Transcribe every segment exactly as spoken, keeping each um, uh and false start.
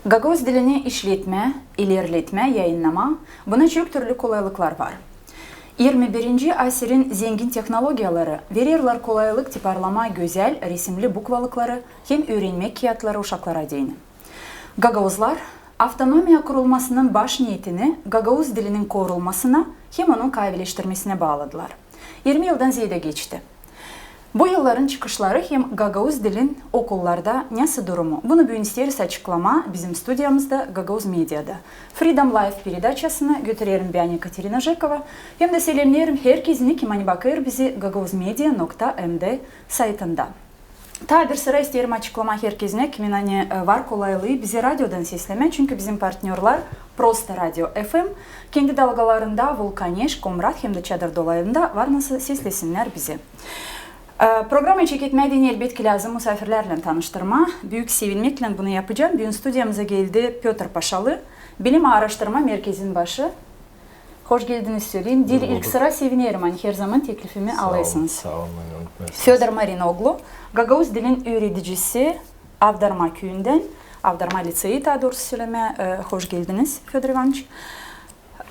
Gagauz dilini işletmää, ilerletmää, yayınnamaa, buna çok türlü kolaylıklar var. İrmi birinci asirin zengin tehnologiyaları vererlär kolaylık tiparlamaa gözäl resimli bukvalıkları hem üürenmäk kiyatları uşaklara deyni. Gagauzlar avtonomiya kurulmasının baş niyetini gagauz dilinin korulmasına hem onun kaavileştirmesinä baalıdılar. İrmi yıldan zeedä geçti. Bu yılların çıkışları hem gagauz dilin okullarda nasıl durumu? Bunu büün isteeriz açıklamaa bizim studiyamızda Gagauz Mediada. Freedom Live peredaçasını götürerim bän, Ekaterina Jekova, hem dä selemneerim herkezini, kim ani bakêr bizi gagauzmedia nokta M D saytında. Taa bir sıra isteerim açıklamaa herkezinä, kimin ani, e, var kolaylıı bizi radiodan seslemää, çünkü bizim partnörlär Prosta Radio F M, kendi dalgalarında Vulkaneş, Komrat hem dä Çadır dolayında var nasıl seslesinnär bizi. E, programayı çeketmää deyni elbetki lääzım musaafirlärlän tanıştırmaa. Büük sevinmeklän bunu yapacam. Büün studiyamıza geldi Pötr Paşalı, bilim aaraştırma merkezin başı. Hoş geldiniz, söleerim. Diil ilk sıra sevinerim, ani herzaman teklifimi alêrsınız. Saa olun, saa olun, Födor Marinoglu, gagauz dilin üüredicisi Avdarma küüyündän, Avdarma liţeyi, taa doorusu sölemää. E, hoş geldiniz, Födor İvanıç.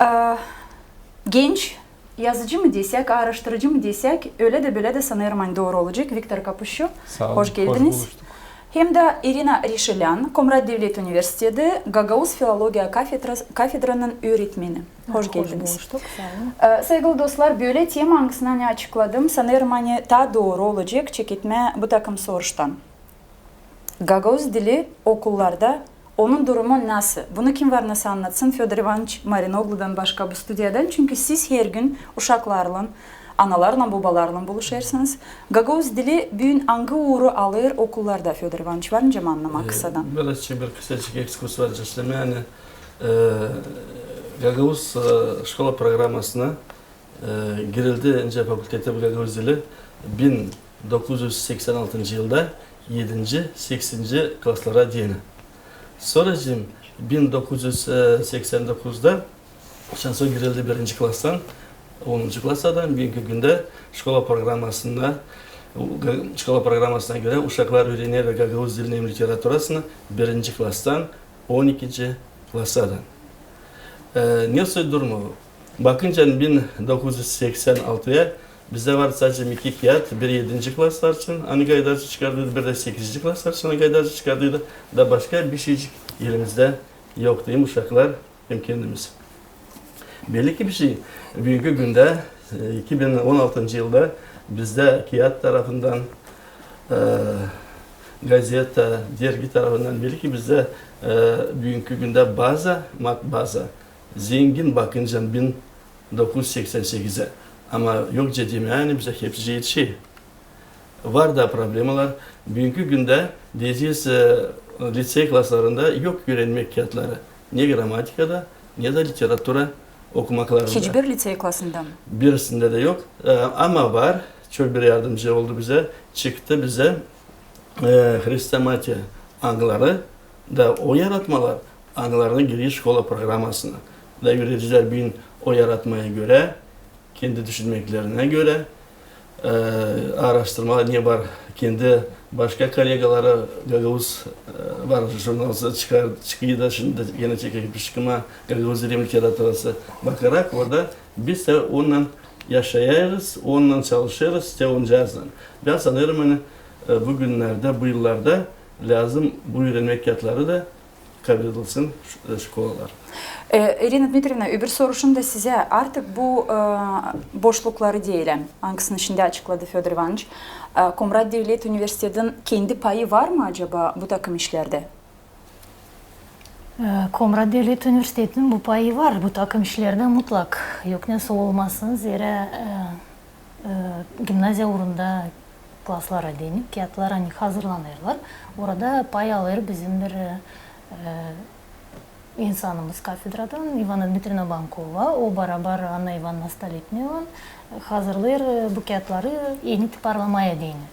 E, genç yazıcı mı desäk, aaraştırıcı mı desäk, ölä dä bölä dä sanêrım, ani dooru olacek, Viktor Kapuşçu. Saa olun, hoş geldiniz. Hoş buluştuk. Hem dä İrina Reşelän, Komrat devlet universiteti, gagauz filologiya kafedra-, kafedranın üüretmeni. Hoş geldiniz. Hoş buluştuk, saa olun. E, saygılı dostlar, bölä tema, angısını ani açıkladım, sanêrım, ani taa dooru olacek çeketmää bu takım soruştan. Gagauz dili okullarda, onun durumu nasıl? Bunu kim var nasıl annatsın Födor İvanıç Marinogludan başka bu studiyadan? Çünkü siz hergün uşaklarlan, analarlan, bobalarlan buluşêrsınız. Gagauz dili büün angı uuru alêr okullarda, Födor İvanıç, var nicä mı annamaa kısadan? E, birazçık bir kısaçık ekskurs var, yani, e, gagauz, e, şkola programmasına, e, girildi, öncä fakulteti bu gagauz dili bin dokuz üz seksän altıncı yılda edinci, sekizinci klaslara deyni. Sora bin dokuz üz seksän dokuzda şansora girildi birinci klastan onuncu klasadan. Büünkü gündä şkola programmasında, şkola programmasına görä uşaklar üürener gagauz dilini hem literaturasını birinci klastan on ikinci klasadan. E, ne söz durumu? Bakınca bin dokuz üz seksän altıya bizdä var sadecä iki kiyat, biri edinci klaslar için, ani Gaydarcı çıkardıydı, bir dä sekizinci klaslar için, ani Gaydarcı çıkardıydı. Da başka bir şeycik elimizdä yoktu, hem uşaklar, hem kendimiz. Belli ki bir şey, büünkü gündä, e, iki bin on altıncı yılda bizdä kiyat tarafından, e, gazeta, dergi tarafından, belli ki bizdä, e, büünkü gündä baza, matbaza, zengin bakınca bin dokuz üz seksän sekizä. Ama yok demää, ani bizä hepsi etişer. Var da problemalar. Büünkü gündä deyecez, e, liţey klaslarında yok üürenmäk kiyatları. Ne grammatikada, ne dä literatura okumaklarında. Hiçbir liţey klasında mı? Birisindä dä yok. E, ama var, çok bir yardımcı oldu bizä. Çıktı bizä, e, hrestomatiya angıları da o yaratmalar angılarını girer şkola programmasına. Da üüredicilär büün o yaratmaya görä, kendi düşünmeklerinä görä, e, aaraştırmalar ne var, kendi başka kollegaları gagauz, e, var, jurnalcı çıkar, çıkêr da şindi genä çekecek bir çıkma, gagauz dili hem literaturası bakarak orada biz dä onunnan yaşêêrız, onunnan çalışêrız, te oncazdan. Bän sanêrım, ani, e, bu günnerdä, bu yıllarda lääzım bu üürenmäk kiyatları da kabul edilsin ş-, e, şkolalar. E, İrina Dmitrievna, öbür soruşum da sizä. Artık bu, e, boşlukları deyni, angısını şindi açıkladı Födor İvanıç, e, Komrat devlet universitetinin kendi payı var mı acaba bu takım işlerdä? E, Komrat devlet universitetinin bu payı var, bu takım işlerdä mutlak. Yok, ne olmasın, zerä, e, e, gimnaziya uurunda klaslara deyni kiyatlar, ani hazırlanêrlar. Orada pay alêr bizim bir, e, e, insanımız kafedradan, İvana Dmitrievna Bankova, o barabar Anna İvanovna Stoletneva hazırlêêr, e, bu kiyatları eni tiparlamaya deyni.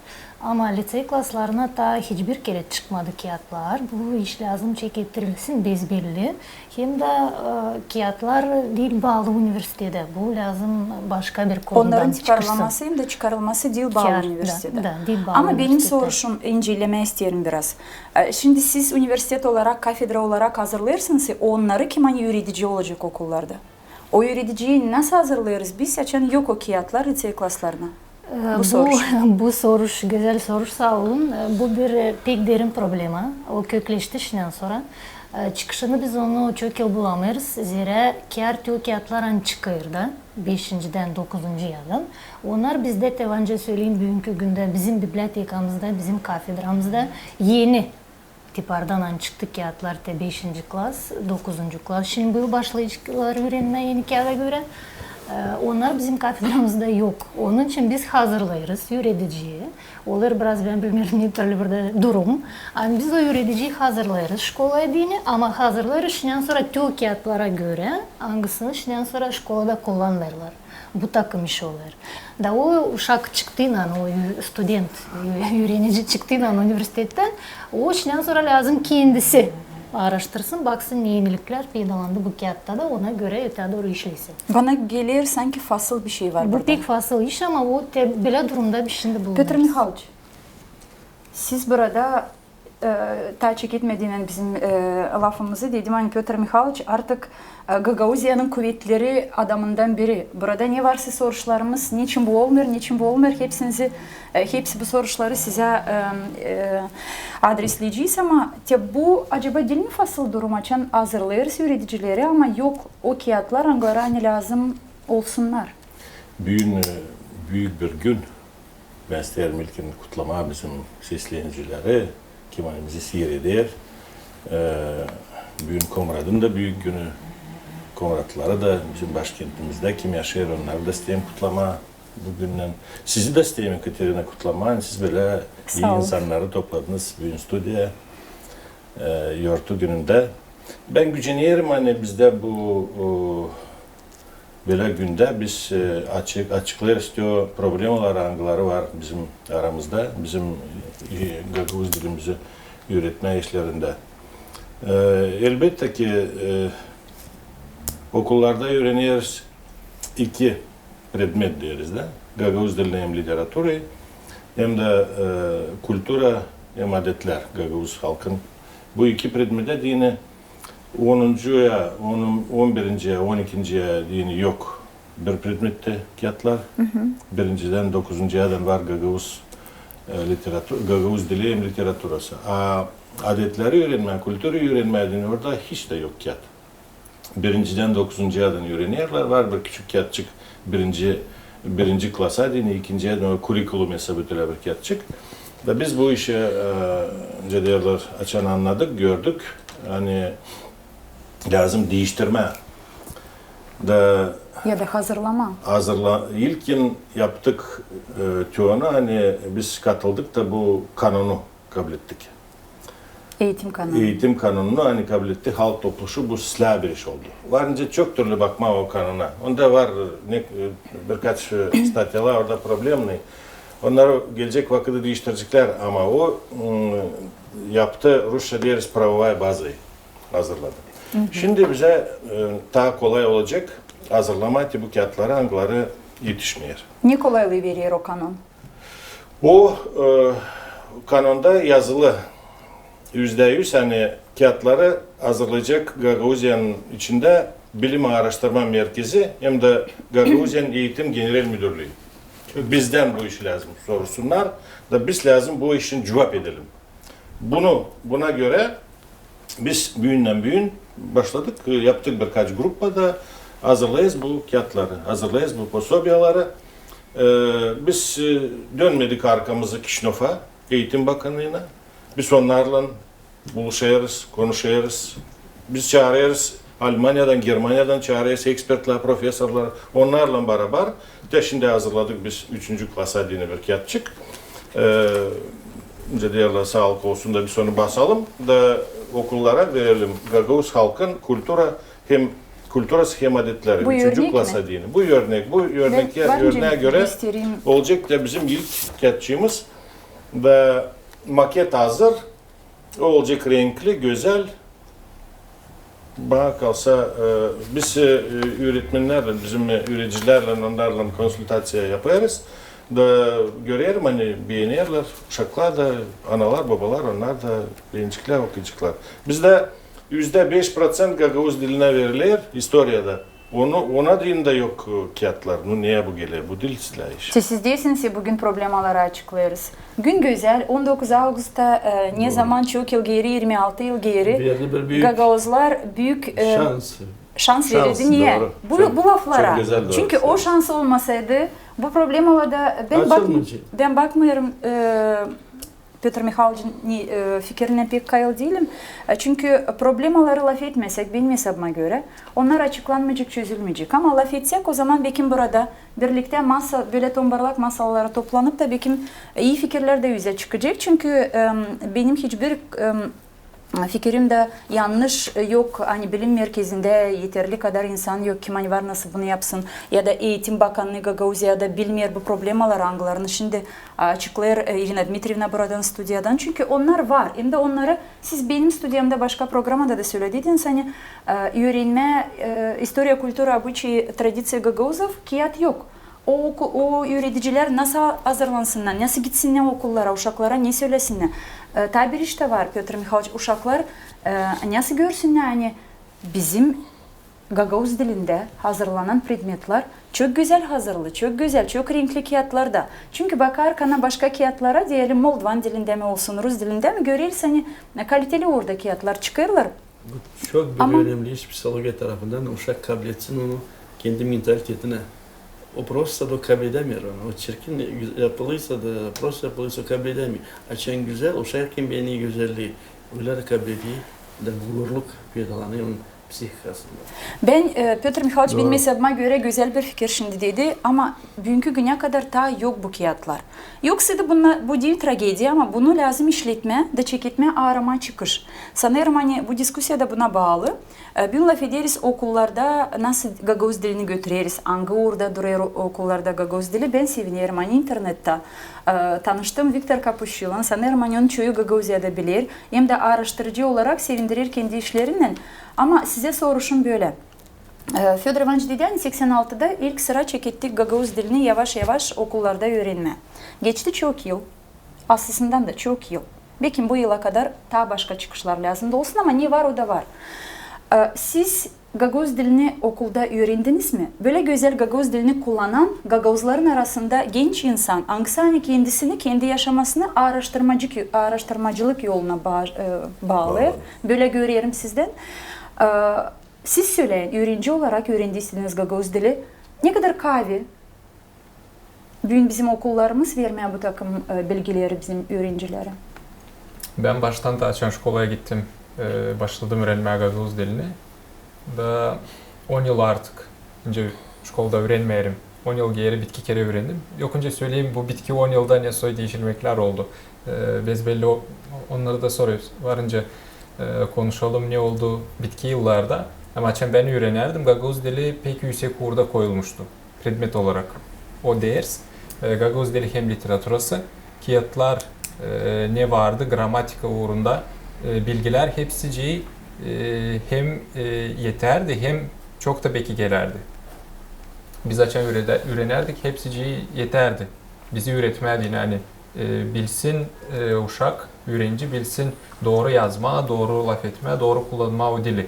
Ama lisey klaslarına taa hiçbir kerä çıkmadı kiyatlar. Bu iş lääzım çekettirilsin, bezbelli. Hem dä, e, kiyatlar diil baalı universitetä. Bu lääzım başka bir konudan çıkışsın. Onnarın çıkarılması hem dä çıkarılması diil baalı universitetä. Da, diil baalı universitetä. Ama benim soruşum, incelemää isteerim biraz. E, şindi siz universitet olarak, kafedra olarak hazırlêêrsınız onnarı, kim ani üüredici olacek okullarda. O üürediciyi nasıl hazırlêêrız biz, açan yok o kiyatlar lisey klaslarına? E, bu soruş. Bu soruş, gözäl soruş, saa olun. E, bu bir, e, pek derin problema. O kökleşti şindän sora. E, çıkışını biz onu çok yıl bulamêêrız. Zerä kiyat, o kiyatlar, ani çıkêr da beşinciden dokuzuncu yadan. Onnar bizdä, te var nicä söleyim, büünkü gündä bizim bibliotekamızda, bizim kafedramızda eni tipardan, ani çıktı kiyatlar te beşinci klas, dokuzuncu klas. Şindi bu yıl başlayaceklar üürenmää eni kiyada görä. E, onnar bizim kafedramızda yok. Onun için biz hazırlêêrız üürediciyi. Olêr biraz, bän bilmeerim, ne türlü burada durum. Ani biz o üürediciyi hazırlêêrız şkolaya deyni, ama hazırlêêrız şindän sora te o kiyatlara görä, angısını şindän sora şkolada kullanêrlar. Bu takım işi olêr. Da o uşak çıktıynan, o ü-, student, ü-, üürenici çıktıynan universitettän, o şindän sora lääzım kendisi aaraştırsın, baksın, ne eniliklär peydalandı bu kiyatta da, ona görä öteyä dooru işlesin. Bana geler, sanki fasıl bir şey var burada. Bu pek fasıl iş, ama o te-, bölä durumda biz şindi bulunêrız. Pötr Mihailoviç, siz burada E, taa çeketmediynän bizim, e, lafımızı dedim, ani Pötr Mihailoviç artık, e, Gagauziyanın kuvetleri adamından biri. Burada ne varsa soruşlarımız, neçin bu olmêêr, neçin bu olmêêr, hepsinizi, e, hepsi bu soruşları sizä, e, e, adresleyecez, ama te bu, acaba diil mi fasıl durum, açan hazırlêêrız üüredicileri, ama yok o kiyatlar, angıları ani lääzım olsunnar? Büün, e, büük bir gün. Bän isteerim ilkin kutlamaa bizim seslenicileri, kim ani bizi siireder. E, büün Komratın da büük günü. Komratlıları da bizim başkentimizdä, kim yaşêêr, onnarı da isteerim kutlamaa bu günnän. Sizi dä isteerim, Ekaterina, kutlamaa. Siz bölä ii insannarı topladınız büün studiyaya, e, yortu günündä. Bän gücenerim, ani bizdä bu, o, bölä gündä biz, e, açık, açıklêêrız te o problemaları, angıları var bizim aramızda, bizim, e, gagauz dilimizi üüretmä işlerindä. E, elbettä ki, e, okullarda üüreneriz iki predmet, deeriz dä, gagauz dilini hem literaturayı, hem dä, e, kultura hem adetlär gagauz halkın. Bu iki predmetä deyni onuncu ya, onun, on birinci ya, on ikinci ya deyni yok bir predmettä kiyatlar. Birincidän dokuzuncu yadan var gagauz, e, literatur-, gagauz dili hem literaturası. A adetleri üürenmää, kulturayı üürenmää deyni orada hiç dä yok kiyat. Birinciden dokuzuncu yadan üürenerlär. Var bir küçük kiyatçık birinci, birinci klasa deyni, ikinci yadan o kurikulum hesabı, ölä bir kiyatçık. Da biz bu işi, e, nicä deerlär, açan annadık, gördük, ani lääzım diiştirmää. Da ya da hazırlamaa. Hazırla-, ilkin yaptık, e, te onu, ani biz katıldık da bu kanonu kablettik. Eğitim kanonu. Eğitim kanonunu, ani kabletti Halk Topluşu, bu islää bir iş oldu. Var nicä çok türlü bakmaa o kanona. Onda var ne, birkaç, e, statyalar orada problemnıy. Onnarı gelecek vakıdı diiştireceklär, ama o, m, yaptı, rusça deeriz, правовая база hazırladı. Şindi bizä, e, taa kolay olacek hazırlamaa te bu kiyatları, angıları etişmeer. Ne kolaylıı verer o kanon? O, e, kanonda yazılı üzdä üz, ani kiyatları hazırlayacek Gagauziyanın içindä bilim-aaraştırma merkezi hem dä Gagauziyanın eğitim general müdürlüü. Bizdän bu işi lääzım soruşsunnar da biz lääzım bu işin cuvap edelim. Bunu, buna görä biz büündän büün başladık, e, yaptık birkaç gruppa da, hazırlêêrız bu kiyatları, hazırlêêrız bu posobiyaları. E, biz, e, dönmedik arkamızı Kişinöfa, eğitim bakanına. Biz onnarlan buluşêrız, konuşêrız. Biz çaarêrız Almaniyadan, Germaniyadan çaarêrız ekspertlär, profesorlar. Onnarlan barabar te şindi hazırladık biz üçüncü klasa deyni bir kiyatçık. E, nicä deerlär, saalık olsun da biz onu basalım da okullara verelim. Gagauz halkın kultura hem, kulturası hem adetleri. Üçüncü klasa deyni. Bu örnek, bu örnek, örnää görä olacek da bizim ilk kiyatçıımız Da maket hazır. O olacek renkli, gözäl. Bana kalsa, e, biz, e, üüretmennerlän, bizim, e, üüredicilärlän, onnarlan konsultaţiya yapêrız. Da görerim, ani beenerlär, uşaklar da, analar, bobalar, onnar da beeneceklär, okuyaceklar. Bizdä üzdä beş proţent gagauz dilinä veriler istoriyada. Onu, ona deyni dä yok, e, kiyatlar. Nu, ne bu geler? Bu diil sizlär iş. Siz, siz deersiniz, büün problemaları açıklêêrız. Gün gözäl, on dokuz avgustta, e, nezaman çok yıl geeri, irmi altı yıl geeri, gagauzlar büük, e, şans, şans verildi. Niye? Bu, bu laflara. Çünkü o şans olmasaydı, bu problemalarda bän bak-, bän bakmêêrım, e, Pötr Mihalıçın, e, fikirindän pek kayıl diilim. E, çünkü problemaları lafetmesek, benim esabıma görä, onnar açıklanmayacek, çözülmeyecek. Ama lafetsäk, ozaman bekim burada birliktä masa, bölä tombarlak masalara toplanıp da bekim, e, ii fikirlär dä üzä çıkacek. Çünkü, e, benim hiçbir, e, fikirim dä yannış, e, yok, ani bilim merkezindä eterli kadar insan yok, kim ani var nasıl bunu yapsın, ya da Eğitim Bakannıı Gagauziyada bilmeer bu problemaları, angılarını şindi açıklêêr, e, İrina Dmitrievna buradan, studiyadan. Çünkü onnar var. Hem dä onnarı siz benim studiyamda başka programada da sölediniz, ani, e, üürenmää, e, история, культура, обычаи, традиции гагаузов, kiyat yok. O oku-, o üüredicilär nasıl hazırlansınnar, nasıl gitsinnär okullara, uşaklara ne sölesinnär? E, taa bir iş tä var, Pötr Mihalıç, uşaklar, e, nasıl görsünnär, ani bizim gagauz dilindä hazırlanan predmetlär çok gözäl hazırlı, çok gözäl, çok renkli kiyatlarda. Çünkü bakarkana başka kiyatlara, deyelim, moldovan dilindä mi olsun, rus dilindä mi, göreriz, ani kaliteli orada kiyatlar çıkêrlar. Bu çok bir önemli iş psihologiya tarafından, uşak kabletsin onu kendi mentalitetinä. O prosto da o kabledämeer onu. O çirkin yapılıysa da, prosto yapılıysa o kabledämeer. Açan gözäl, uşak kim beeniyor gözällii, ölä dä kablediyor, da gururluk peydalanıyor onun psihikasında. Bän, e, Pötr Mihalıç, benim esabıma görä gözäl bir fikir şindi dedi, ama büünkü günä kadar taa yok bu kiyatlar. Yoksaydı, bu diil tragediya, ama bunu lääzım işletmää da çeketmää, aaramaa çıkış. Sanêrım, ani bu diskusiyada buna baalı. E, büün lafederiz okullarda nasıl gagauz dilini götüreriz, angı uurda durêr okullarda gagauz dili. Bän sevinerim, ani internettä, e, tanıştım Viktor Kapuşçilän, sanêrım, ani onu çoyu Gagauziyada biler, hem dä aaraştırıcı olarak sevindirer kendi işlerinnän. Ama sizä soruşum bölä. E, Födor İvanıç dedi, ani seksän altıda ilk sıra çekettik gagauz dilini yavaş-yavaş okullarda üürenmää. Geçti çok yıl, aslısından da çok yıl. Bekim bu yıla kadar taa başka çıkışlar lääzım da olsun, ama ne var, o da var. E, siz gagauz dilini okulda üürendiniz mi? Bölä gözäl gagauz dilini kullanan, gagauzların arasında genç insan, angısı ani kendisini, kendi yaşamasını aaraştırmacı-, aaraştırmacılık yoluna ba-, e, baalêêr. Bölä görerim sizdän. E, Siz söleyiniz, üürenci olarak üürendiyseniz gagauz dili, ne kadar kaavi büün bizim okullarımız vermää bu takım, e, bilgileri bizim üürencilerä? Bän baştan taa açan şkolaya gittim, e, başladım üürenmää gagauz dilini. Da on yıl artık, nicä şkolada üürenmeerim. On yıl geeri bitki kerä üürendim. Yok, öncä söleyim, bu bitki on yılda ne soy diişilmeklär oldu. E, bezbelli o-, onnarı da sora varınca, e, konuşalım, ne oldu bitki yıllarda. Ama açan bän üürenärdim, gagauz dili pek üüsek uurda koyulmuştu predmet olarak. O ders, e, gagauz dili hem literaturası, kiyatlar, e, ne vardı, gramatika uurunda, e, bilgilär hepsicii, e, hem, e, etärdi, hem çok da beki gelärdi. Biz açan üürä-, üürenärdik, hepsicii etärdi. Bizi üüretmää deyni, ani, e, bilsin, e, uşak, üürenci bilsin dooru yazmaa, dooru lafetmää, dooru kullanmaa o dili.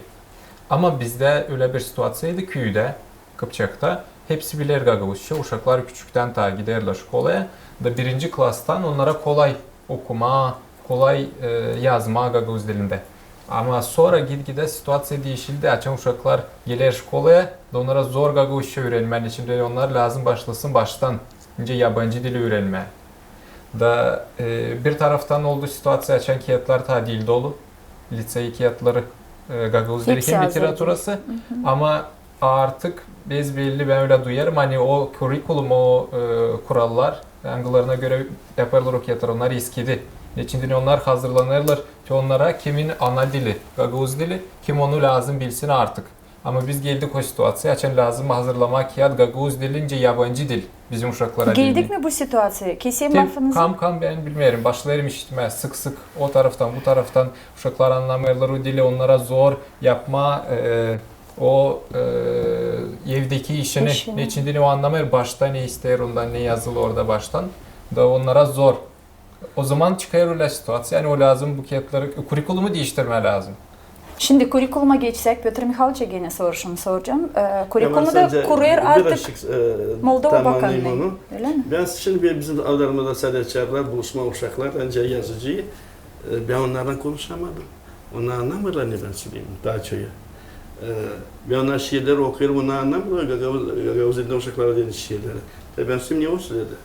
Ama bizdä ölä bir situaţiyaydı, küüdä, Kıpçakta, hepsi biler gagauzça, uşaklar küçüktän taa giderlär şkolaya, da birinci klastan onnara kolay okumaa, kolay, e, yazmaa gagauz dilindä. Ama sora git-gidä situaţiya diişildi, açan uşaklar geler şkolaya, da onnara zor gagauzça üürenmää, neçin deyni onnar lääzım başlasın baştan, nicä yabancı dili üürenmää. Da, e, bir taraftan oldu situaţiya, açan kiyatlar taa diil dolu, liţey kiyatları, e, gagauz dili hem literaturası, ama artık bezbelli, bän ölä duyêrım, ani o kurikulum, o, e, kurallar, angılarına görä yapêrlar o kiyatları, onnar eskidi. Neçin deyni onnar hazırlanêrlar ki onnara kimin ana dili gagauz dili, kim onu lääzım bilsin artık. Ama biz geldik o situaţiyaya, açan lääzım hazırlamaa kiyat gagauz dili nicä yabancı dil bizim uşaklara. Geldik mi bu situaţiyaya? Keserim lafınızı. Kam kam bän bilmeerim. Başlêêrım işitmää sık-sık o taraftan, bu taraftan. Uşaklar annamêêrlar o dili, onnara zor yapmaa, e, o, e, evdeki işini, neçin deyni o annamêêr, başta ne isteer ondan, ne yazılı orada baştan. Da onnara zor. O zaman çıkêr ölä situaţiya, ani o lääzım bu kiyatları, kurikulumu diiştirmää lääzım. Şindi kurikuluma geçsäk, Pötr Mihaliça genä soruşum soracam. E, kurikulumu da kurêr artık Moldova bakanlıı. Ölä mi? Bän şindi bizim adamlarımız da sade çaarêrlar buluşmaa uşaklar, ancak yazıcı, e, bän onnarlan konuşamadım. Onnar annamêêrlar, ne bän söleyim, taa çoyu. E, bän onnara şiirleri okuyêrım, onnar annamêêrlar, gagauz, gagauz dilindä uşaklara deyni şiirleri. E, bän söleyim, ne o söledi.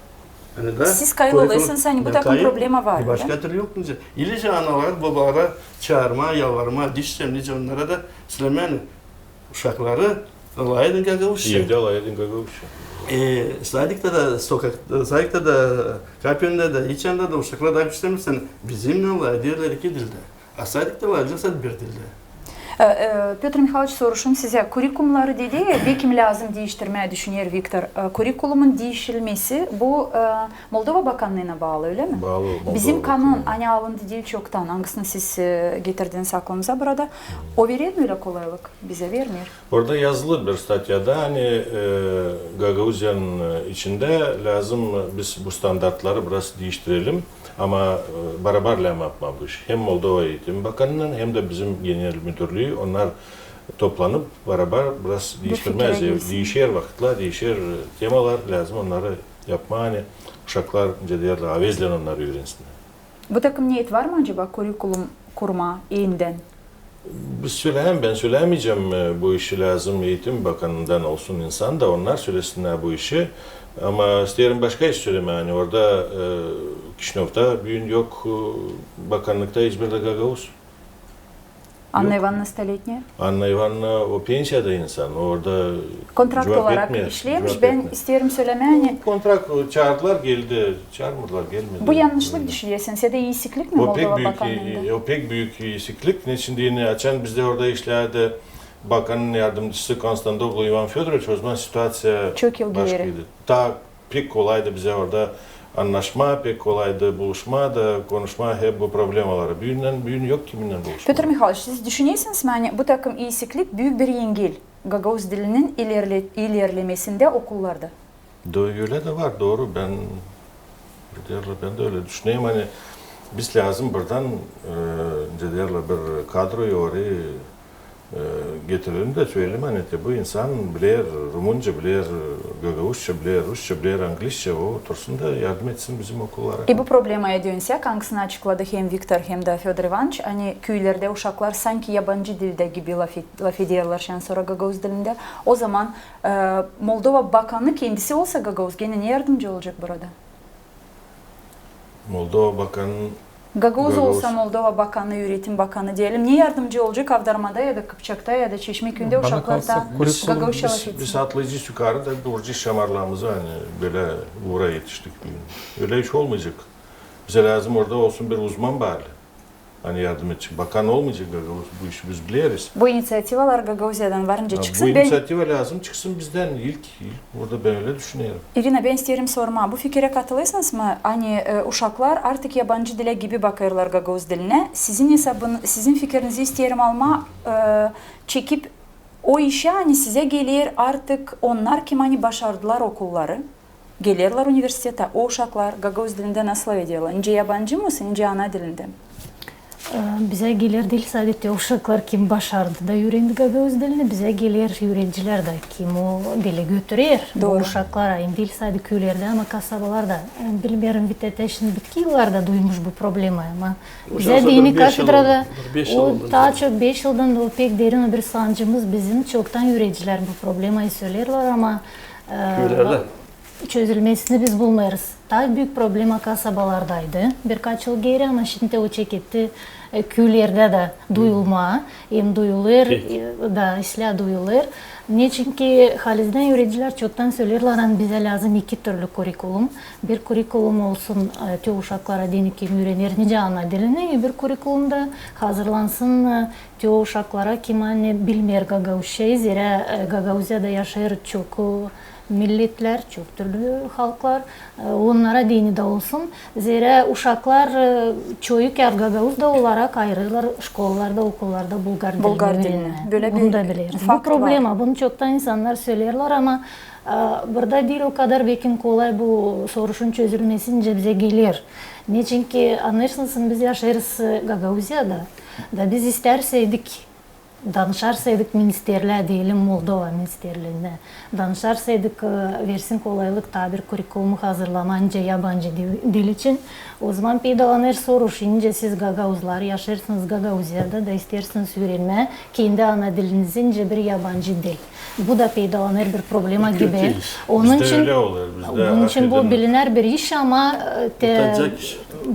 Siz kayıl olêrsınız, ani bu takım problema var, başka türlü yok nicä. İlä analar, bobalara çaarmaa, yalvarmaa, diişsem nicä onnara da söleyim, ani uşakları alay edin gagauzça. Evdä alay edin gagauzça. E, sadikta da, sokakta, sadikta da, kapiyanda da, hiç yanda da uşaklar da küsemirsän, bizimnän alay ederlär iki dildä. A sadikta alay ederlär bir dildä. E, e, Pötr Mihaliç, soruşum sizä. Kurikulumları dedi, bekim lääzım diiştirmää, düşüner Viktor. E, kurikulumun diişilmesi, bu, e, Moldova bakanlıına baalı, ölä mi? Baalı, Moldova bakanlıına. Bizim kanun, ani alındı diil çoktan, angısını siz, e, getirdiniz aklımıza burada, o verer mi ölä kolaylık? Bizä vermeer. Orada yazılı bir statyada, ani, e, Gagauziyanın, e, içindä lääzım biz bu standartları biraz diiştirelim, ama, e, barabar lääzım yapmaa bu işi. Hem Moldova Eğitim Bakanınan, hem dä bizim genel müdürlüü, onnar toplanıp barabar biraz diiştirmää. Diişer vakıtlar, diişer, e, temalar, lääzım onnarı yapmaa, ani uşaklar, nicä deerlär, avezlän onnarı üürensinnär. Bu takım neet var mı acaba kurikulum kurmaa endän? Biz söleyäm, bän söleyämeyecäm, e, bu işi lääzım Eğitim Bakanından olsun insan da, onnar sölesinnär bu işi. Ama isteerim başka iş sölemää, ani orada, e, Kişinövda büün yok, e, bakanlıkta İzmirdä gagauz. Anna İvanna Stoletnaya? Anna İvanna o pensiyada insan, orada cuvap etmeer. Kontrakt olarak işleermiş, bän isteerim sölemää, ani kontrakt, o çaardılar, geldi, çaarmadılar, gelmedi. Bu yannışlık düşüncäsiniz, ya da iisiklik mi Moldova bakanlıında? O pek büük iisiklik. Neçin deyni, açan bizdä orada işlärdi bakanın yardımcısı Konstantoglu İvan Födoroviç, o zaman situaţiya başkaydı. Taa pek kolaydı bizä orada annaşmaa, pek kolaydı buluşmaa da konuşmaa hep bu problemaları. Büünnän büün yok kiminnän buluşmaa. Pötr Mihaliç, siz düşünersiniz mi, ani bu takım iisiklik büük bir engel gagauz dilinin ilerle-, ilerlemesindä okullarda? Da ölä dä var, dooru. Bän, deerlär, bän dä ölä düşünerim, ani biz lääzım buradan, e, nicä deerlär, bir kadroyu orayı, e, getirelim dä söleyelim, ani te bu insan biler rumunca, biler gagauzça, biler rusça, biler anglizçä, o otursun da yardım etsin bizim okullara. E, bu problemaya dönsäk, angısını açıkladı hem Viktor, hem dä Födor İvanıç, ani küülerdä uşaklar sanki yabancı dildä gibi lafet-, lafederlär şansora gagauz dilindä. O zaman, e, Moldova bakanı kendisi olsa gagauz, genä ne yardımcı olacek burada? Moldova bakanı. Gagauz olsa Moldova bakanı, üüretim bakanı deyelim, ne yardımcı olacek Avdarmada ya da Kıpçakta ya da Çeşmeküyündä uşaklar taa gagauzça lafetsin? Biz atlayacez yukarı da duracez şamarlarımızı, ani bölä uura etiştik. Ölä iş olmayacek. Bizä lääzım orada olsun bir uzman baalı. Ani yardım edecek. Bakan olmayacek, gagauz, bu işi biz bileriz. Bu iniţiativalar Gagauziyadan var nicä çıksın. Bu iniţiativa lääzım çıksın bizdän ilk, ilk. Orada bän ölä düşünerim. İrina, bän isteerim sormaa, bu fikirä katılêrsınız mı? Ani, e, uşaklar artık yabancı dilä gibi bakêrlar gagauz dilinä. Sizin esabın-, sizin fikirinizi isteerim almaa, e, çekip o işä, ani sizä geler artık onnar, kim ani başardılar okulları. Gelerlär universitetä, o uşaklar gagauz dilindä nasıl lafederlär? Nicä yabancı mı, nicä ana dilindä? E, bizä geler diil sade te uşaklar, kim başardı da üürendi gagauz dilini, bizä geler üürenciler dä, kim o dili götürer. Bu uşaklara, hem diil sade küülerdä, ama kasabalarda. E, bilmeerim, Vitete şindi bitki yıllarda duymuş bu problemayı, ama bizä deyni kafedrada o taa çok beş yıldan o pek derin o bir sancımız bizim, çoktan üürencilär bu problemayı söleerlär, ama, e, çözülmesini biz bulmêêrız. Taa büük problema kasabalardaydı birkaç yıl geeri, ama şindi o çeketti, e, küülerdä dä duyulmaa, hem duyulêr, e, da islää duyulêr. Neçinki halizdän üüredicilär çoktan söleerlär, ani bizä lääzım iki türlü kurikulum. Bir kurikulum olsun, e, te uşaklara deyni kim üürener nicä ana dilini, öbür kurikulum da hazırlansın, e, te uşaklara kim ani bilmeer gagauzçayı, zerä, e, Gagauziyada yaşêêr çok, e, milletlär, çok türlü halklar. E, onnara deyni dä olsun. Zerä uşaklar, e, çoyu kiyat gagauz da olarak ayırêrlar şkolalarda, okullarda bulgar dilini üürenmää. Bunu da bileeriz. Bu problema. Bunu çoktan insannar söleerlär, ama, e, burada diil o kadar bekim kolay bu soruşun çözülmesi, nicä bizä geler. Neçinki, annêêrsınız, biz yaşêêrız, e, Gagauziyada. Da biz istärseydik, danışarsaydık ministerlää, deyelim, Moldova ministerlerindä, danışarsaydık, e, versin kolaylık taa bir kurikulumu hazırlamaa nicä yabancı dil, dil için, ozaman peydalanêr soruş, nicä siz gagauzlar, yaşêêrsınız Gagauziyada da isteersiniz üürenmää kendi ana dilinizi, nicä bir yabancı dil. Bu da peydalanêr bir problema gibi. Onun için bu bilinär bir iş, ama, e, te,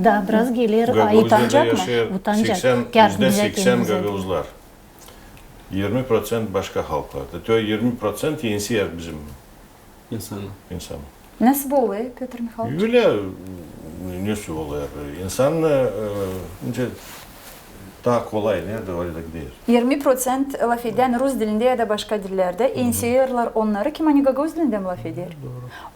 da biraz geler ayıp. Gagauziyada yaşêêr seksen, kiyat bizä seksän gagauzlar. Yirmi proţent başka halklar. Da te o yirmi proţent enseer bizim insan. Nasıl bu olêr, Pötr Mihailoviç? Ölä, nasıl olêr? İnsan, e, nicä taa kolay, neredä var da gider. Yirmi proţent lafedän rus dilindä ya da başka dillerdä, enseerlär onnarı, kim ani gagauz dilindä lafeder.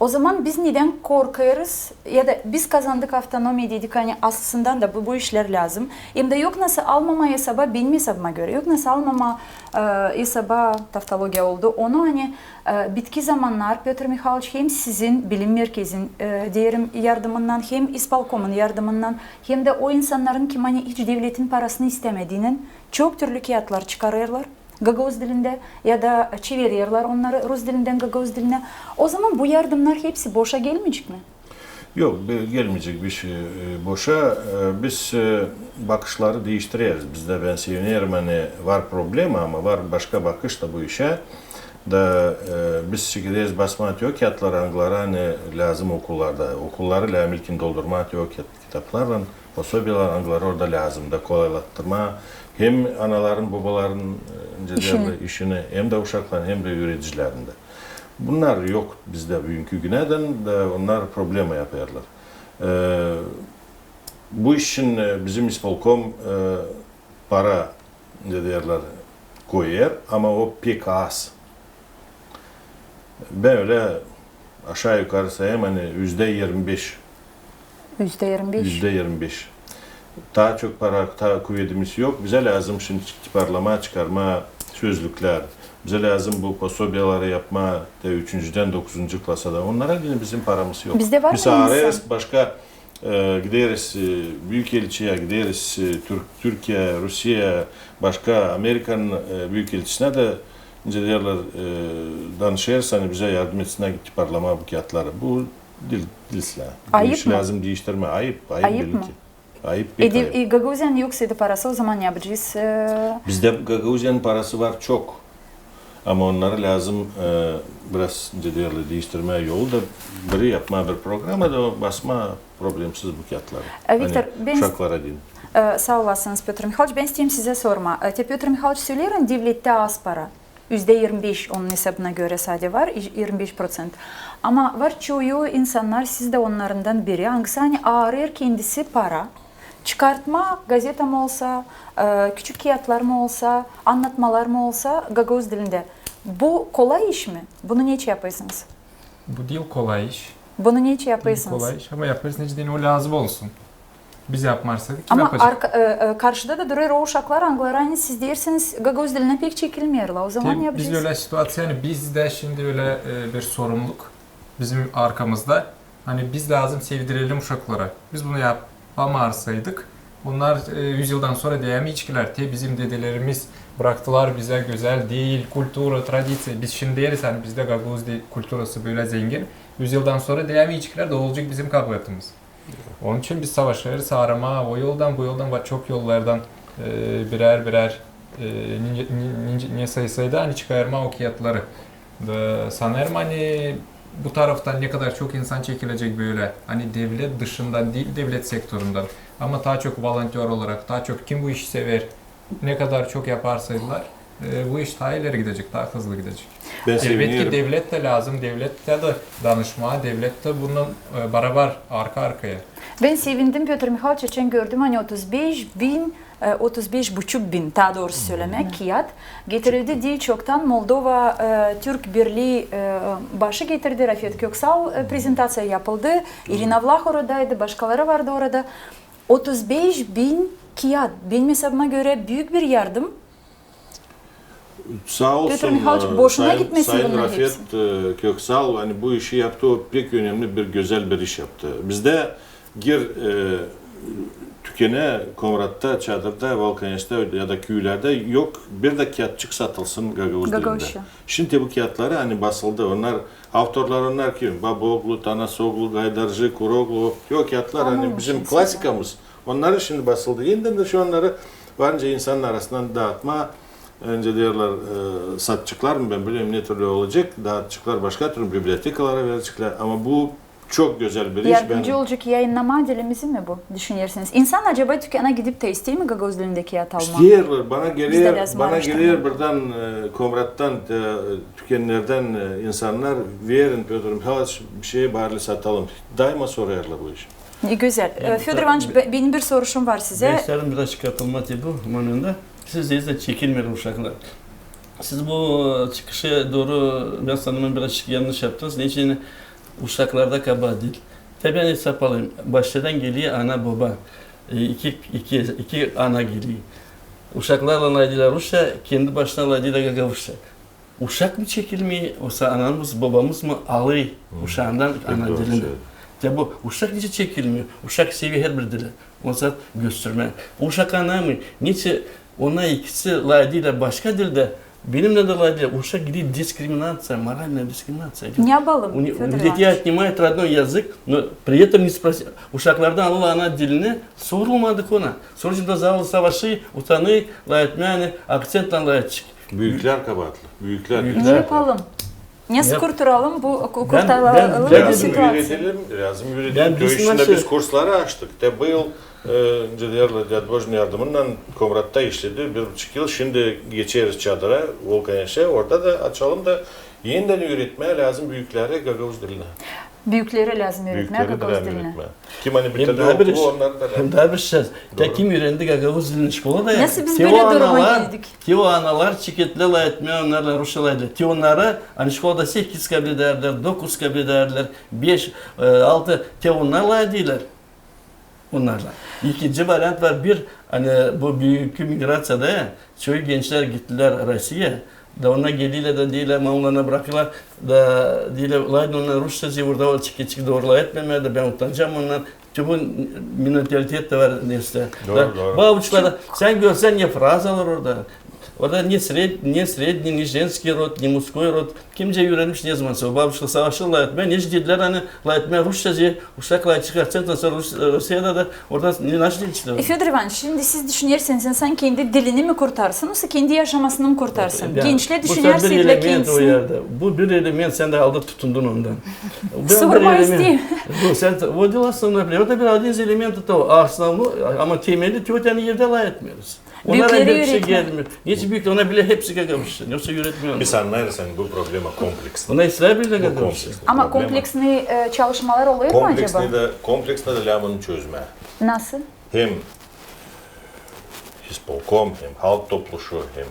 Ozaman biz nedän korkêrız? Ya da biz kazandık avtonomiya, dedik, ani aslında da bu, bu işlär lääzım. Hem dä yok nasıl almamaa esaba, benim esabıma görä, yok nasıl almamaa, e, esaba, tavtologiya oldu, onu, ani, e, bitki zamannar Pötr Mihailoviç hem sizin bilim merkezin, e, deerim, yardımından, hem ispolkomun yardımından, hem dä o insannarın, kim ani hiç devletin parasını istämediynän çok türlü kiyatlar çıkarêrlar gagauz dilindä ya da çevirerlär onnarı rus dilindän gagauz dilinä. Ozaman bu yardımnar hepsi boşa gelmeyecek mi? Yok, gelmeyecek bir şey, e, boşa. E, biz, e, bakışları diiştireriz. Bizdä, bän sevinerim, ani var problema, ama var başka bakış da bu işä. Da, e, biz çekecez basmaa te o kiyatları, angıları ani lääzım okullarda. Okulları lääzım ilkin doldurmaa te o kiyat-, kitaplarlan, posobiyalar, angıları orada lääzım da kolaylaştırmaa hem anaların, bobaların, e, işini, hem dä uşakların, hem dä üüredicilerin dä. Bunnar yok bizdä büünkü günädän, da onnar problema yapêrlar. E, bu iş için, e, bizim ispolkom, e, para, ne deerlär, koyêr, ama o pek az. Bän ölä aşaa-yukarı sayêrım, ani üzdä irmi beş. Üzdä irmi beş. Üzdä irmi beş. Taa çok para, taa kuvedimiz yok. Bizä lääzım şindi tiparlamaa, çıkarmaa sözlüklär. Bizä lääzım bu posobiyaları yapmaa te üçüncüdän dokuzuncu klasa da. Onnara deyni bizim paramız yok. Bizdä var mı insan? Biz aarêêrız başka, e, gideriz, e, büyükelçiyä, gideriz, e, Türk-, Türkiyeyä, Rusiyayä, başka Amerikanın, e, büyükelçisinä dä, nicä deerlär, e, danışêrız, ani bizä yardım etsinnär tiparlamaa bu kiyatları. Bu diil, diil islää. Bu işi lääzım diiştirmää. Ayıp, ayıp. Ayıp mı? Ayıp, pek ayıp. E, Gagauziyanın yoksaydı parası, ozaman ne yapacez? E, bizdä Gagauziyanın parası var çok. Ama onnarı lääzım, e, biraz, nicä deerlär, diiştirmää yolu da, biri yapmaa bir programa da basmaa problemsiz bu kiyatları. E, Viktor, ani uşaklara deyni. E, saa olasınız, Pötr Mihailoviç. Bän isteerim sizä sormaa. E, te Pötr Mihailoviç söleer, ani devlettä az para. Üzdä irmi beş onun esabına görä sade var, irmi beş proţent. Ama var çoyu insannar, siz dä onnarından biri, angısı ani aarêêr kendisi para, çıkartmaa gazeta mı olsa, e, küçük kiyatlar mı olsa, annatmalar mı olsa gagauz dilindä. Bu kolay iş mi? Bunu neçin yapêrsınız? Bu diil kolay iş. Bunu neçin yapêrsınız? Diil kolay iş, ama yapêrsınız, neçin deyni o lääzım olsun. Biz yapmarsaydık, kim yapacek? Ama arka-, e, e, karşıda da durêr o uşaklar, angıları, ani siz deersiniz, gagauz dilinä pek çekilmeerlär. Ozaman ne yapacez? Te biz ölä situaţiya, ani bizdä şindi ölä, e, bir sorumluluk bizim arkamızda. Ani biz lääzım sevdirelim uşaklara. Biz bunu yapamarsaydık, onnar, e, üz yıldan sora deyämeyeciklär, te bizim dedelerimiz bıraktılar bizä gözäl dil, kultura, tradiţiya. Biz şindi deeriz, ani bizdä gagauz dil kulturası bölä zengin. Üz yıldan sora deyämeyeciklär, da olacek bizim kabaatimız. Onun için biz savaşêrız, aaramaa o yoldan, bu yoldan, var çok yollardan, e, birär, birär, e, ne, ne, ne, ne sayı sayıda, ani çıkarmaa o kiyatları. Da sanêrım, ani bu taraftan ne kadar çok insan çekilecek bölä, ani devlet dışından diil, devlet sektorundan, ama taa çok volontör olarak, taa çok kim bu işi sever, ne kadar çok yaparsaydılar, E, bu iş taa ileri gidecek, taa hızlı gidecek. Elbetki, devlet tä lääzım, devlet tä da danışmaa, devlet tä bundan, e, barabar, arka-arkaya. Bän sevindim, Pötr Mihaliç, açan gördüm, ani otuz beş bin, e, otuz beş buçuk bin, taa doorusu sölemää, kiyat getirildi diil çoktan Moldova, e, Türk Birlii, e, başı getirdi, Rafet Köksal, e, prezentaţiya yapıldı, İrina Vlah oradaydı, başkaları vardı orada. Otuz beş bin kiyat, benim esabıma görä, büük bir yardım. Saa olsun, Pötr Mihaliç, e, boşuna gitmesin bunnar hepsi. Sayın Rafet, e, Köksal, ani bu işi yaptı, o pek önemli bir, gözäl bir iş yaptı. Bizdä gir, e, tükenä, Komratta, Çadırda, Valkaneştä ya da küülerdä yok bir dä kiyatçık satılsın gagauz dilindä. Şindi bu kiyatları, ani basıldı, onnar, avtorlar onnar kim? Baboglu, Tanasoglu, Gaydarcı, Kuroglu. Yok kiyatlar, ani bizim klasikamız. Onnarı şindi basıldı. Endän dä şu onnarı var nicä insanın arasından daatmaa. Öncä deerlär, e, sataceklar mı, bän bilmeerim, ne türlü olacek. Daataceklar başka türlü, bibliotekalara vereceklär. Ama bu çok gözäl bir iş. Yardımcı olacek yayınnamaa dilimizi mi bu, düşünersiniz? İnsan acaba tükana gidip tä isteer mi gagauz dilindä kiyat almaa? İsteerlär. Bana geler, bana geler buradan, e, Komrattan, e, tükennerdän, e, insannar, verin Pötr Mihaliç, bir şey bari satalım. Daima sorêrlar bu işi. Ne gözäl. E, Födor İvanoviç, benim bir soruşum var sizä. Bän isteerim biraz katılmaa bu momendä. Siz deersiz, çekinmeyin uşaklar. Siz bu, e, çıkışı dooru, bän sanêrım, biraz yannış yaptınız. Neçin uşaklarda kabaat diil. Tä bän esap alayım. Başladan geler ana, boba. E, iki, iki, iki ana geler. Uşaklarlan lafedilär rusça, kendi başına lafedilär gagauzça. Uşak mı çekilmeer, osa anamız, bobamız mı alêr uşaandan ana dilini? Tä bu uşak nicä çekilmeer? Uşak sever herbir dili. Onu saat göstermää. Uşak anêêr, nicä onnar ikisi lafedilär başka dildä, benimnän dä lafedilär. Uşak girer diskriminaţiya, моральная дискриминация. Ne yapalım, Födor İvanoviç? У детей отнимают родной язык, но при этом не спроси. Uşaklardan alêrlar ana dilini, sorulmadık ona. Sora da zavallı savaşêr, utanêr lafetmää, ani akţentlän lafedecek. Büüklär kabaatlı. Büüklär. Ne yapalım? Nasıl kurtaralım bu, ku-, kurtaralım bu situaţiyayı? Lääzım üüredelim, lääzım üüredelim. Küüyünnerdä biz kursları açtık. Tä bu yıl, e, nicä deerlär, Däd Božun yardımınnan Komratta işledi bir buçuk yıl. Şindi geçeriz Çadıra, Volkaneşä, orada da açalım da, endän üüretmää lääzım büükleri gagauz dilini. Büükleri lääzım üüretmää gagauz dilini. Kim ani bitirdi okulu, onnarı da lääzım. Hem taa bir şey. Tä kim üürendi gagauz dilini şkolada ya? Nasıl biz bölä duruma geldik? Te o analar çeketlär lafetmää, onnarlan rusça lafedilär. Te onnarı, ani şkolada sekiz kabul edärdilär, dokuz kabul edärdilär, beş, e, altı, te onnar lafedilär. Onnarlan. İkinci variant var, bir, ani bu büük migraţiyada ya, çoyu gençlär gittilär Rusiyaya, da onnar gelilär da deerlär, mamularına brakêrlar, da deerlär, ладно, onnar rusça zıvırda, o çıkıcık dooru lafetmeer, da bän utanacam ondan. Te bu mentalitet dä var nesä. Dooru, dooru. Babuçkalar da, sän görsän, ne frazalar orada. Orada не сред-, не средний, не женский род, не мужской род. Kimcä üürenmiş, ne zaman savaş, babuçka savaşêr lafetmää, ne dedilär, ani lafetmää rusça, uşak lafedecek akţentlan, sora Rus-, Rusiyada da orada ne, nasıl yetişti? E, Födor İvanoviç, şindi siz düşünersiniz, insan kendi dilini mi kurtarsın, osa kendi yaşamasını mı kurtarsın? Gençlär düşünersin, bu bir element o yerdä. Bu bir element, sän dä aldı tutundun ondan. Sorma isteerim. Bu, sän, o da основной, o da bir один из элементов того, основной, ama temeli, te o ani evdä lafetmeeriz. Onnara büükleri üüretmää. Neçin büük, ona bilä hepsi gagauzça. Yoksa üüretmeer. Biz annêêrız, ani bu problema kompleksnä. Ona islää bilä gagauzça. Ama kompleksnä, e, çalışmalar olêr mı acaba? Kompleksnä dä, kompleksnä dä lääzım çözmää. Nasıl? Hem ispolkom, hem halk topluşu, hem,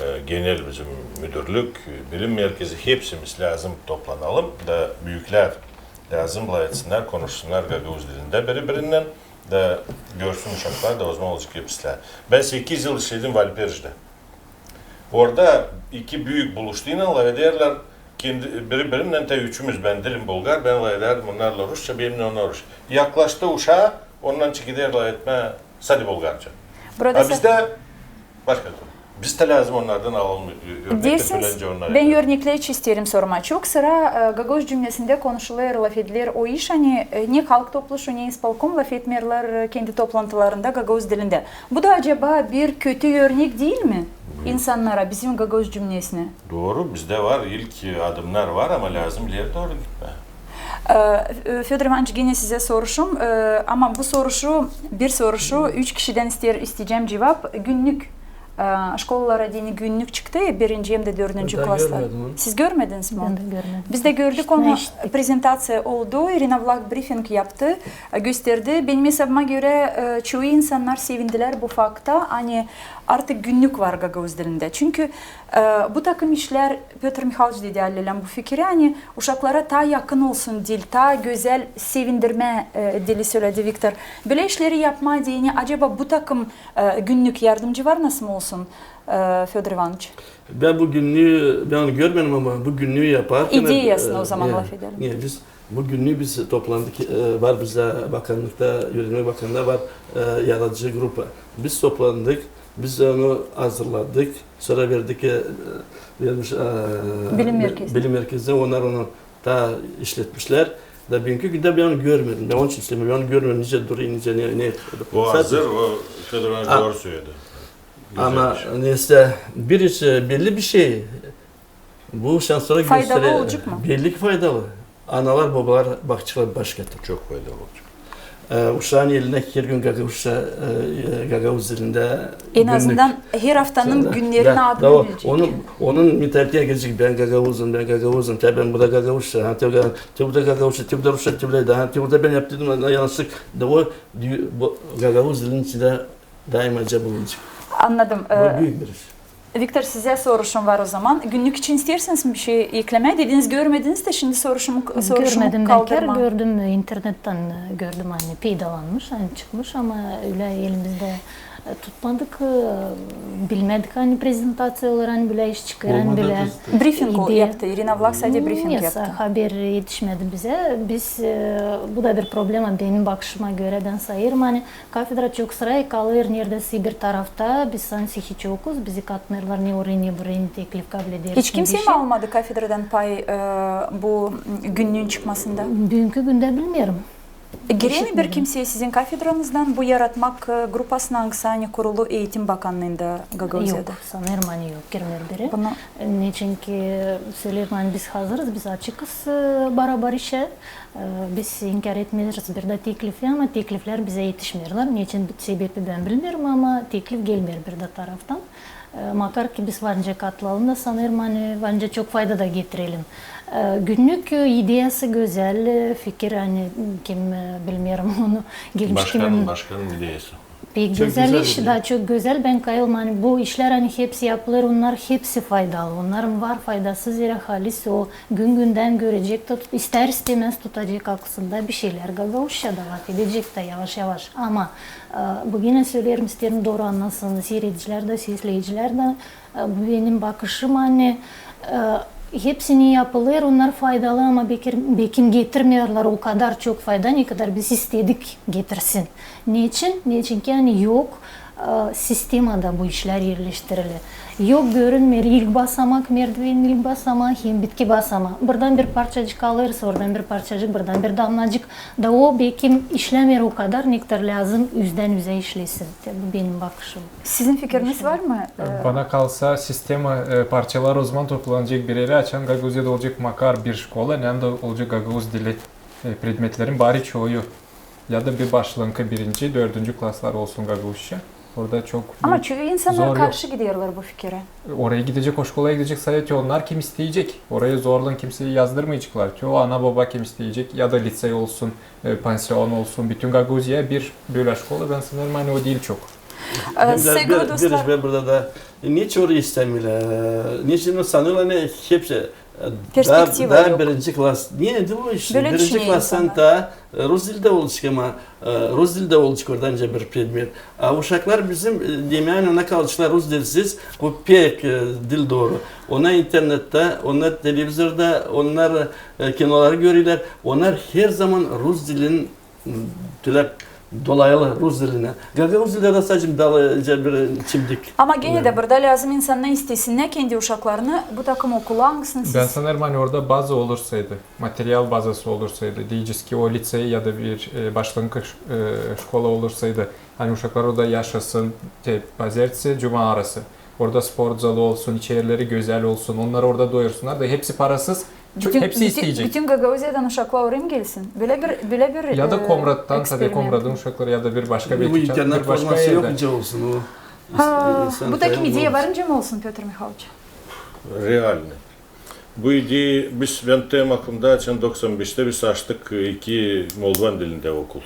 e, genel bizim müdürlük, bilim merkezi, hepsimiz lääzım toplanalım da büüklär lääzım lafetsinnär, konuşsunnarlar gagauz dilindä biri-birinnän. Da görsün uşaklar da, o zaman olacek hepsi. Bän sekiz yıl işledim Valperçdä. Orada iki büük buluştuynan lafederlär kendi, biri-birinnän, tä üçümüz, bän dilim bulgar, bän lafedärdim onnarlan rusça, benimnän onnar rusça. Yaklaştı uşaa, ondan çıkıveder lafetmää sade bulgarca. A bizdä başka türlü. Biz tä lääzım onnardan alalım örnek. Deersin, bän örnekleyici isteerim sormaa. Çok sıra, e, gagauz cümnesindä konuşulêr, lafedilêr o iş, ani, e, ne halk topluşu, ne ispolkom lafetmeerlär, e, kendi toplantılarında gagauz dilindä. Bu da acaba bir kötü örnek diil mi insannara, bizim gagauz cümnesinä? Dooru, bizdä var, ilk adımnar var, ama lääzım ileri dooru gitmää. E, Födor İvanoviç, genä sizä soruşum, e, ama bu soruşu, bir soruşu, üç kişidän isteer, isteyecäm cuvap. Günnük, e, şkolalara deyni günnük çıktı, birinci hem dä dördüncü klaslar. Görmedim onu. Siz görmediniz mi? Ben de görmedim. Biz de gördük onu, prezentaţiya oldu, İrina Vlak brifing yaptı, e, gösterdi. Benim esabıma görä, e, çoyu insannar sevindilär bu fakta, ani artık günnük var gagauz dilindä. Çünkü, e, bu takım işlär, Pötr Mihalıyç dedi halizdän bu fikiri, ani uşaklara taa yakın olsun dil, taa gözäl sevindirmä, e, dili söledi Viktor. Bölä işleri yapmaa deyni, acaba bu takım, e, günnük yardımcı var nasıl olsun, e, Födor İvanıç? Bän bu günnüü, bän onu görmedim, ama bu günnüü yaparkan... İdeasını o zaman lafedelim. Ne, biz bu günnüü biz toplandık, e, var bizdä bakanlıkta, öğretmenlik bakanlıkta var, e, yaradıcı grupa. Biz toplandık, biz onu hazırladık, sora verdik, e, vermiş, e, bilim merkezine, onnar onu taa işletmişlär. Da büünkü gündä bän onu görmedim. Bän onun için istemeerim, bän onu görmedim, nicä durêr, nicä ne, ne. O hazır, o Födor İvanıç dooru söledi. Ama neysä, bir iş, e, belli bir şey. Bu şansora gösterer. Faydalı olacek mı? Belli ki faydalı. Analar, bobalar bakaceklar başka türlü. Çok faydalı olacek. E, uşaan elinä her gün gagauzça, e, e, gagauz dilindä En azından her aftanın günnerinä adını bilecek. Onun, onun mentaliteti gelecek, bän gagauzum, bän gagauzum, te bän burada gagauzça, ha, te, te burada gagauzça, te burada rusça, te burada, ha, te burada bän yaptım yanlışlık. Da o, bu gagauz dilinin içindä daimaca bulunacek. Annadım. Bu büük bir iş. Viktor, sizä soruşum var o zaman. Günnük için isteersiniz mi bir şey eklemää? Dediniz, görmediniz dä, şindi soruşumu, soruşumu kaldırmaa. Gördüm, internettän, e, gördüm, ani peydalanmış, ani çıkmış, ama ölä elimizdä, e, tutmadık, e, bilmedik, ani prezentaţiya olêr, ani bölä iş çıkêr, ani bölä... Brifing o yaptı, İrina Vlak sade brifing yaptı. Haber etişmedi bizä. Biz, e, bu da bir problema benim bakışıma görä, bän sayêrım, ani kafedra çok sıra kalêr neredäsä bir tarafta, biz sanki hiç yokuz, bizi katmêêrlar ni oraya, ni buraya, ni teklif kabul edersin. Hiç kimsey mi almadı kafedradan pay, e, bu günnüün çıkmasında? Büünkü gündä bilmeerim. Girä mi bir kimsey sizin kafedranızdan bu yaratmak, e, grupasına, angısı ani kurulu Eğitim Bakannıında Gagauziyada? Yok, sanêrım, ani yok, girmeer biri. Neçinki söleerim, ani biz hazırız, biz açıkız, e, barabar işä. E, biz inkär etmeeriz bir dä teklifi, ama tekliflär bizä etişmeerlär. Neçin sebebi bän bilmeerim, ama teklif gelmeer bir dä taraftan. E, makar ki biz var nicä katılalım da, sanêrım, ani var nicä çok fayda da getirelim. E, günnük, e, ideası gözäl, e, fikir, ani kim, e, bilmeerim onu gelmiş kimin. Başkanın ideası. Pek gözäl iş, da çok gözäl, bän kayılêrım, ani bu işlär, ani hepsi yapılêr, onnar hepsi faydalı. Onnarın var faydası, zerä halis o gün-gündän görecek, istär-istämäz tutacek aklısında bir şeylär gagauzçada lafedecek dä yavaş-yavaş. Ama, e, bu genä söleerim, isteerim dooru annasın siiredicilär dä, sesleyicilär dä, e, bu benim bakışım, ani, e, hepsini yapılêr, onnar faydalı, ama bekim getirmeerlär o kadar çok fayda, ne kadar biz istedik getirsin. Neçin? Neçinki ani yok, e, sistemada bu işlär erleştirilä. Yok görünmeer ilk basamak, merdiven ilk basamaı hem bitki basamaı. Buradan bir parçacık alêrız, oradan bir parçacık, buradan bir damnacık. Da o bekim işlämeer o kadar, ne kadar lääzım üzdän-üzä işlesin. Bu benim bakışım. Sizin fikiriniz var mı? Bana kalsa, sistema, e, parçalar o zaman toplanacek bir erä, açan Gagauziyada olacek makar bir şkola, neredä olacek gagauz dili, e, predmetlerin bari çoyu. Ya da bir başlankı, birinci, dördüncü klaslar olsun gagauzça. Orada çok... Ama çünkü insannar karşı giderlär bu fikirä. Oraya gidecek, o şkolaya gidecek sade onnar, kim isteyecek. Orayı zorlan kimseyi yazdırmayaceklar. Çoyu ana-boba kim isteyecek, ya da litsey olsun, e, pansion olsun, bütün Gagauziya bir bölä şkola, bän sanêrım, ani o diil çok. E, saygılı dostlar. Bän burada da, e, neçin orayı istämeerlär, e, neçin sanêrlar, ani hepsi, e, perspektiva yok. Taa birinci klas. Nedir o iş? Birinci klastan taa, e, rus dilindä olacek, ama, e, rus dilindä olacek orada ancak bir predmet. A uşaklar bizim, e, demäli, ona kalaceklar rus dilsiz, o pek, e, diil dooru. Ona internettä, ona televizorda, onnar, e, kinoları görerlär. Onnar her zaman rus dilin, m, tölä dolaylı rus dilinä. Gagauz dilindä dä sadecä dalınca bir çimdik. Ama genä dä burada lääzım insannar istesinnär kendi uşaklarını bu takım okula, angısını siz... Bän sanêrım, ani orada baza olursaydı, material bazası olursaydı, deyecez ki, o litsey ya da bir, e, başlangıç, e, şkola olursaydı, ani uşaklar orada yaşasın, te, pazertesi, cuma arası. Orada sport zalı olsun, içerileri gözäl olsun, onnarı orada doyursunnar da hepsi parasız. Hepsi isteyecek. Bütün Gagauziyadan uşaklar oraya mı gelsin? Bölä bir, bölä bir, e, eksperiment. Ya da Komrattan, tabii, Komratın uşakları ya da bir başka, belki bir başka erdän. İnternet forması yok, nicä olsun o. Ha, bu da kim ideya var nicä mı olsun, Pötr Mihayloviç? Реальный. Bu ideya biz, bän tem akımda açan doksan beştä biz açtık iki moldovan dilindä okul.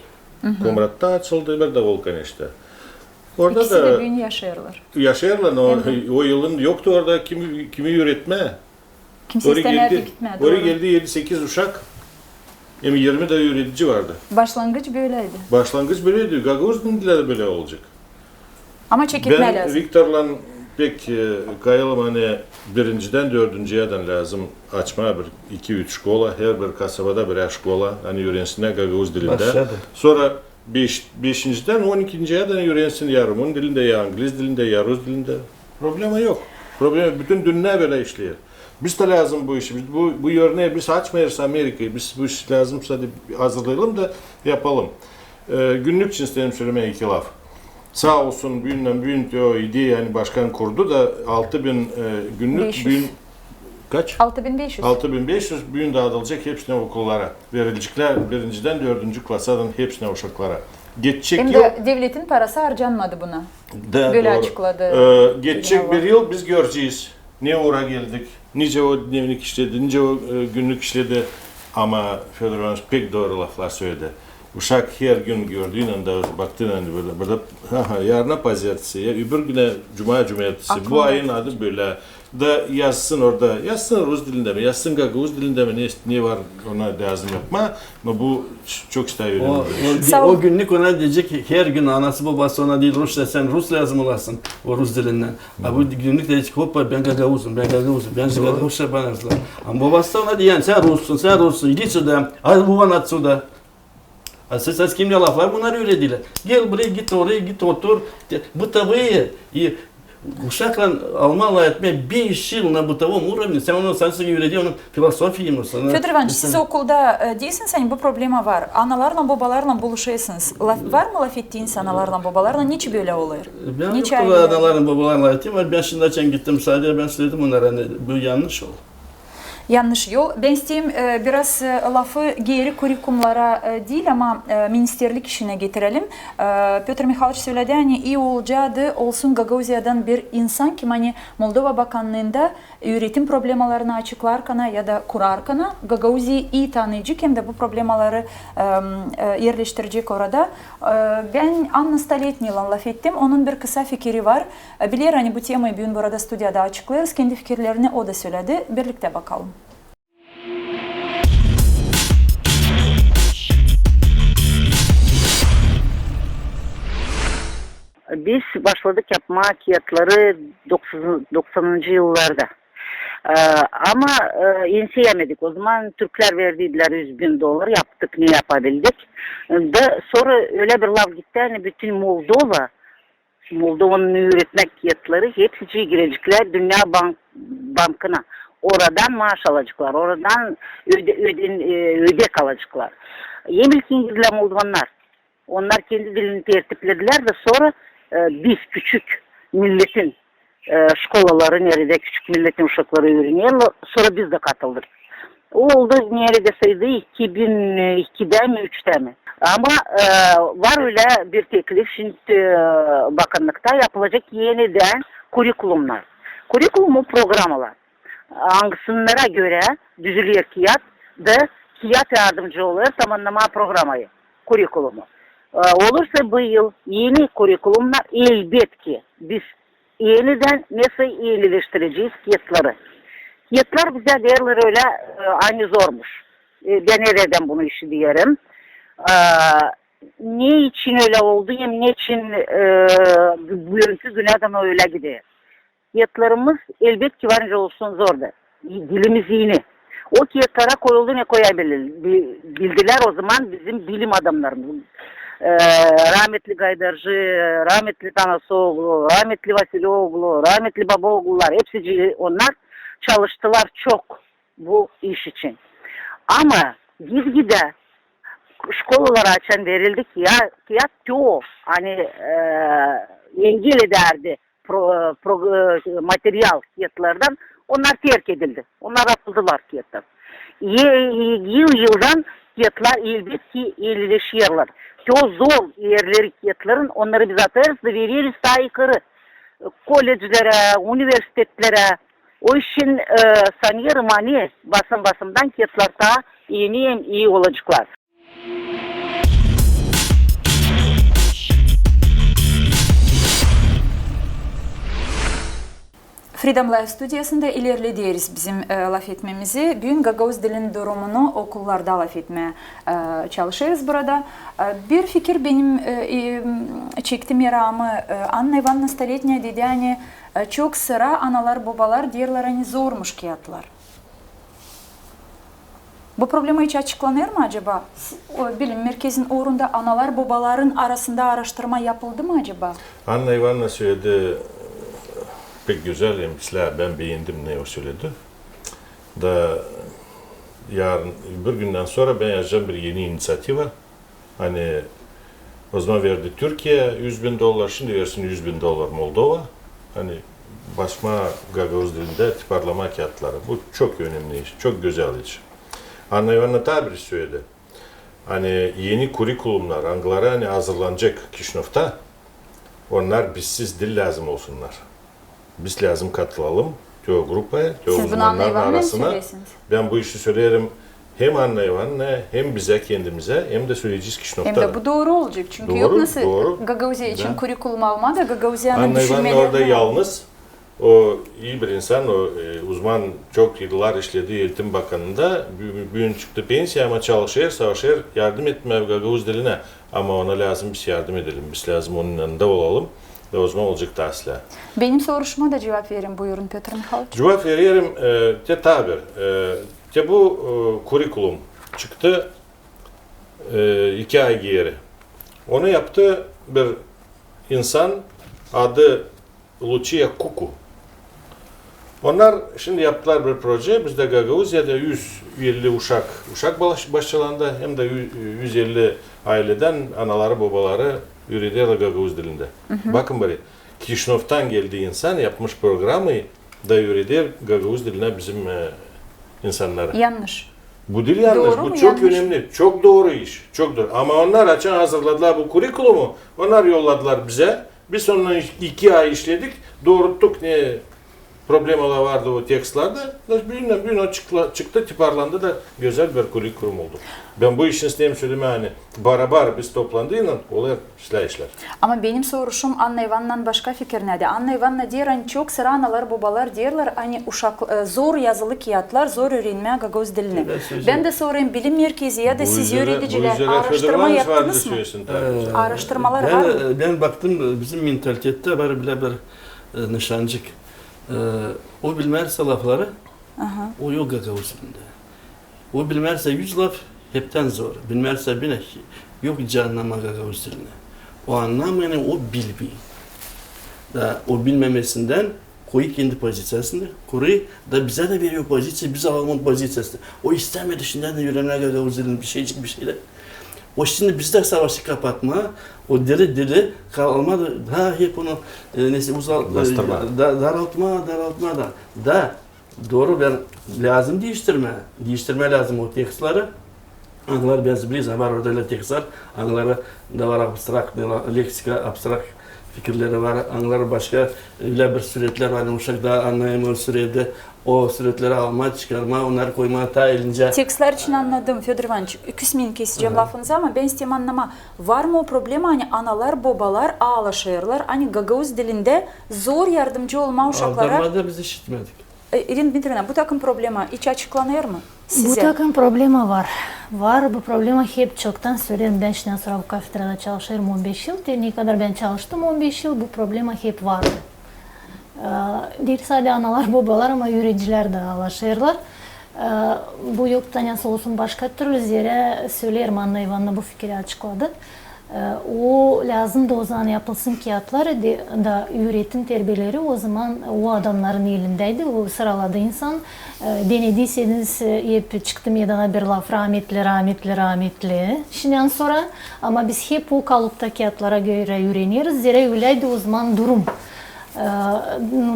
Komratta açıldı, bir dä Volkaneştä. Orada da büün yaşêêrlar. Yaşêêrlar, ama o yılın yoktu orada kimi, kimi üüretmää. Kimsey istämärdi gitmää. Oraya geldi edi-sekiz uşak, hem irmi dä üüredici vardı. Başlangıç böleydi. Başlangıç böleydi. Gagauz dilindä dä bölä olacek. Ama çeketmää lääzım. Bän Viktorlan pek kayılım, ani birincidän dördüncüyädän lääzım açmaa bir iki-üç şkola, herbir kasabada birär şkola, ani üürensinnär gagauz dilindä. Sora beş, beşincidän on ikinciyädän üürensin ya rumun dilindä, ya angliz dilindä, ya rus dilindä. Problema yok. Problema, bütün dünnä bölä işleer. Biz dä lääzım bu işi, biz bu, bu örneyi biz açmêêrız Amerikayı, biz bu işi lääzım sade hazırlayalım da yapalım. E, günnük için isteerim sölemää iki laf. Saa olsun, büündän büün o ideya, ani başkan kurdu da altı bin, e, günnük, büün kaç? Altı bin beş üz. Altı bin beş üz büün daadılacek hepsinä okullara. Verildeceklär birincidän dördüncü klasadan hepsinä uşaklara. Geçecek yıl. Hem dä devletin parası harcanmadı buna. Bölä açıkladı. E, geçecek bir yıl biz görecez, ne uura geldik, nicä o dnevnik işledi, nicä o, e, günnük işledi. Ama Födor İvanoviç pek dooru laflar söledi. Uşak her gün gördüynän dä, baktıynan bölä, bölä, aha, yarına pazertesi, ya öbür günä cuma, cumertesi, bu ayın adı bölä. Da yazsın orada, yazsın rus dilindä mi, yazsın gagauz dilindä mi, ne, ne var ona lääzım yapmaa, ama bu ç-, çok isteer öyle bir iş. O günnük ona deyecek, her gün anası babası ona deer, Rusça, sän rus lääzım olasın o rus dilindän. A bu günnük deyecek, hoppa, bän gagauzum, bän gagauzum, bän gagauzça bana yazdılar. Ama babası ona deer, sän russun, sän russun, иди сюда, а вон отсюда. A siz, siz kimnä laflar bunnar üürederlär? Gel buraya, git oraya, git otur. Бытовые, e, uşaklan almaa lafetmää beş yıl на бытовом уровне, sän onu, sän üüreder onu filosofiyayı mı? Födor İvanoviç, siz okulda, e, deersiniz, ani bu problema var. Analarlan, bobalarlan buluşêrsınız. Var mı lafettiiniz analarlan, bobalarlan? Nicä bölä olêr? Bän analarlan, bobalarlan lafettim, ama bän şindi açan gittim saadıya, bän söledim onnara, ani bu yannış yol. Yannış yol. Bän isteerim, e, biraz, e, lafı geeri kurikulumlara, e, diil, ama, e, ministerlik işinä getirelim. E, Pötr Mihayloviç söledi, ani ii olacaadı olsun Gagauziyadan bir insan, kim ani Moldova bakannıında üüretim problemalarını açıklarkana ya da kurarkana Gagauziyayı ii tanıyacek hem dä bu problemaları, e, e, erleştirecek orada. E, bän Anna Stoletniyaylan lafettim, onun bir kısa fikiri var. E, bilerim, ani bu temayı büün burada studiyada açıklêêrız, kendi fikirlerini o da söledi. Birliktä bakalım. Biz başladık yapmaa kiyatları doksan, doksanıncı yıllarda. E, ama, e, enseyämedik. O zaman türklär verdiydiler üz bin dolar, yaptık ne yapabildik. Da sora ölä bir laf gitti, ani bütün Moldova Moldovanın üüretmää kiyatları hepsicii gireceklär Dünnä bank-, bankına. Oradan maaş alaceklar, oradan öde-, öden-, e, ödek alaceklar. Hem ilkin girdilär moldovannar. Onnar kendi dilini tertipledilär da sora, e, biz, küçük milletin, e, şkolaları, neredä küçük milletin uşakları üürenerlär, sora biz dä katıldık. O oldu neredä saydı iki bin ikidä mi, üçtä mi. Ama, e, var ölä bir teklif, şindi, e, bakannıkta yapılacek enidän kurikulumnar. Kurikulum o programalar, angısınınnara görä düzüler kiyat da kiyat yardımcı olêr tamamnamaa programayı, kurikulumu. E, olursa bu yıl eni kurikulumnar, elbetki, biz enidän nesä enileştirecez kiyatları. Kiyatlar bizä deerlär ölä, e, ani zormuş. E, bän neredän bunu işiderim? E, ne için ölä oldu, hem ne için, e, büünkü günädän o ölä gider? Kiyatlarımız, elbetki, var nicä olsun zor da. Dilimiz eni. O kiyatlara koyuldu, ne koyabil-, bi-, bildilär o zaman bizim bilim adamnarımız. E, rametli Gaydarcı, rametli Tanasoglu, rametli Vasilyoglu, rametli Babaoglular, hepsicii onnar çalıştılar çok bu iş için. Ama gitgidä şkolalara açan verildi kiyat, kiyat, te o, ani, e, engel edärdi pro-, pro-, e, material kiyatlardan, onnar terk edildi. Onnar atıldılar kiyattan. E, e, yıl-yıldan kiyatlar elbetki enileşerlär. Te o zor erleri kiyatların, onnarı biz atêrız da vereriz taa yukarı. Kolleclerä, universitetlerä. O için, e, sanêrım, ani basım-basımdan kiyatlarda eni hem ii olaceklar. Freedom Live studiyasında ilerlederiz bizim, e, lafetmemizi. Büün gagauz dilin durumunu okullarda lafetmää, e, çalışêrız burada. E, bir fikir benim, e, e, çekti meramı. E, Anna İvanna Stoletnaya dedi, ani, e, çok sıra analar-bobalar deerlär, ani zormuş kiyatlar. Bu problema hiç açıklanêr mı acaba? S-, o bilim merkezin uurunda analar-bobaların arasında aaraştırma yapıldı mı acaba? Anna İvanna söledi, e, pek gözäl, hem islää, bän beendim, ne o söledi. Da yarın, bir gündän sora bän yazacam bir eni iniţiativa. Ani ozaman verdi Türkiye üz bin dolar, şindi versin üz bin dolar Moldova. Ani basmaa gagauz dilindä tiparlamaa kiyatları. Bu çok önemli iş, çok gözäl iş. Anna İvanna taa bir iş söledi. Ani eni kurikulumnar, angıları ani hazırlanacek Kişinövda, onnar bizsiz diil lääzım olsunnar. Biz lääzım katılalım te o grupaya, te o uzmannarın arasına. Bän bu işi söleerim hem Anna İvannaya, hem bizä kendimizä, hem dä söleyecez Kişinövda da. Hem dä bu dooru olacek, çünkü yok nasıl Gagauziya için kurikulum almaa da Gagauziyanın düşünmeleri. Anna İvanna orada yalnız, o ii bir insan, o, e, uzman, çok yıllar işledi Eğitim Bakanında, bü-, büün çıktı pensiya, ama çalışêr, savaşêr yardım etmää gagauz dilinä. Ama ona lääzım biz yardım edelim, biz lääzım onun yanında olalım. Da ozaman olacek taa islää. Benim soruşuma da cuvap verin, buyurun, Pötr Mihayloviç. Cuvap vererim, e, te taa bir, e, te bu, e, kurikulum çıktı, e, iki ay geeri. Onu yaptı bir insan, adı Luçiya Kuku. Onnar şindi yaptılar bir proje, bizdä Gagauziyada üz elli uşak, uşak baş-, başçalarında hem dä ü-, üz elli ayleden anaları, bobaları üürederlär gagauz dilindä. Bakın bari, Kişinövdan geldi insan, yapmış programayı da üüreder gagauz dilinä bizim, e, insannarı. Yannış. Bu diil yannış, bu çok önemli, çok dooru iş, çok dooru. Ama onnar açan hazırladılar bu kurikulumu, onnar yolladılar bizä. Biz onunnan iki ay işledik, dooruttuk, ne problemalar vardı o tekstlerdä. Da büün, büün o çıktı, çıktı, tiparlandı da gözäl bir kurikulum oldu. Bän bu işin isteerim sölemää, ani barabar biz toplandıynan olêr islää işlär. Ama benim soruşum Anna İvannadan başka fikir neydi? Anna İvanna deer, ani çok sıra analar, bobalar deerlär, ani uşak, e, zor yazılı kiyatlar, zor üürenmää gagauz dilini. Bän dä sorêrım, bilim merkezi ya da siz üüredicilär aaraştırma yaptınız mı? Aaraştırmalar var mı? Bän, e, bän baktım, e, bizim mentalitettä var bölä bir, e, nışancık. E, o bilmärsä lafları, o yok gagauz dilindä. O bilmärsä üz laf, heptän zor. Bilmärsä bir, yok canı annamaa gagauz dilini. O annamêêr, ani o bilmeer. Da o bilmemesindän koyêr kendi pozitsiyasını, kurêr da bizä dä verer o pozitsiyayı, biz alalım o pozitsiyasını. O istämeer şindän dä üürenmää gagauz dilini, bişeycik, bişeylär. O şindi bizdä savaşı kapatmaa, o dili, dili kalmadı, taa hep onu, e, neysä, uzalt-, e, da-, daraltmaa, daraltmaa da. Da dooru, bän, lääzım diiştirmää, diiştirmää lääzım o tekstleri. Angıları biz bileriz, var orada ölä tekstler, angıları da var abstrakt, ne, leksika, abstrakt fikirleri var, angıları başka, ölä bir süretlär var, ani uşak taa annayamêêr süredi, o süretleri almaa, çıkarmaa, onnarı koymaa taa elince. Tekstlär için annadım, Födor İvanoviç, küsmeyin, kesecäm lafınızı, ama bän isteerim annamaa, var mı o problema, ani analar, bobalar aalaşêrlar, ani gagauz dilindä zor yardımcı olmaa uşaklara? Aldanmada biz işitmedik. E, İrina Dmitriyevna, bu takım problema hiç açıklanêr mı sizä? Bu takım problema var. Var, bu problema hep çoktan söleerim. Bän şindän sora bu kafedrada çalışêrım on beş yıl. Te ne kadar bän çalıştım on beş yıl, bu problema hep vardı. E, diil sade analar, bobalar, ama üüredicilär dä aalaşêrlar. E, bu yok tanesi olsun başka türlü, zerä söleerim, Anna İvanna bu fikiri açıkladı. E, o lääzımdı ozaman yapılsın kiyatlar, de, da üüretim terbiyeleri ozaman o adamnarın elindäydi, o sıraladı insan. E, denediysäniz, e, hep çıktı meydana bir laf: rametli, rametli, rametli. Şindän sora, ama biz hep o kalıpta kiyatlara görä üüreneriz, zerä öläydi ozaman durum. E,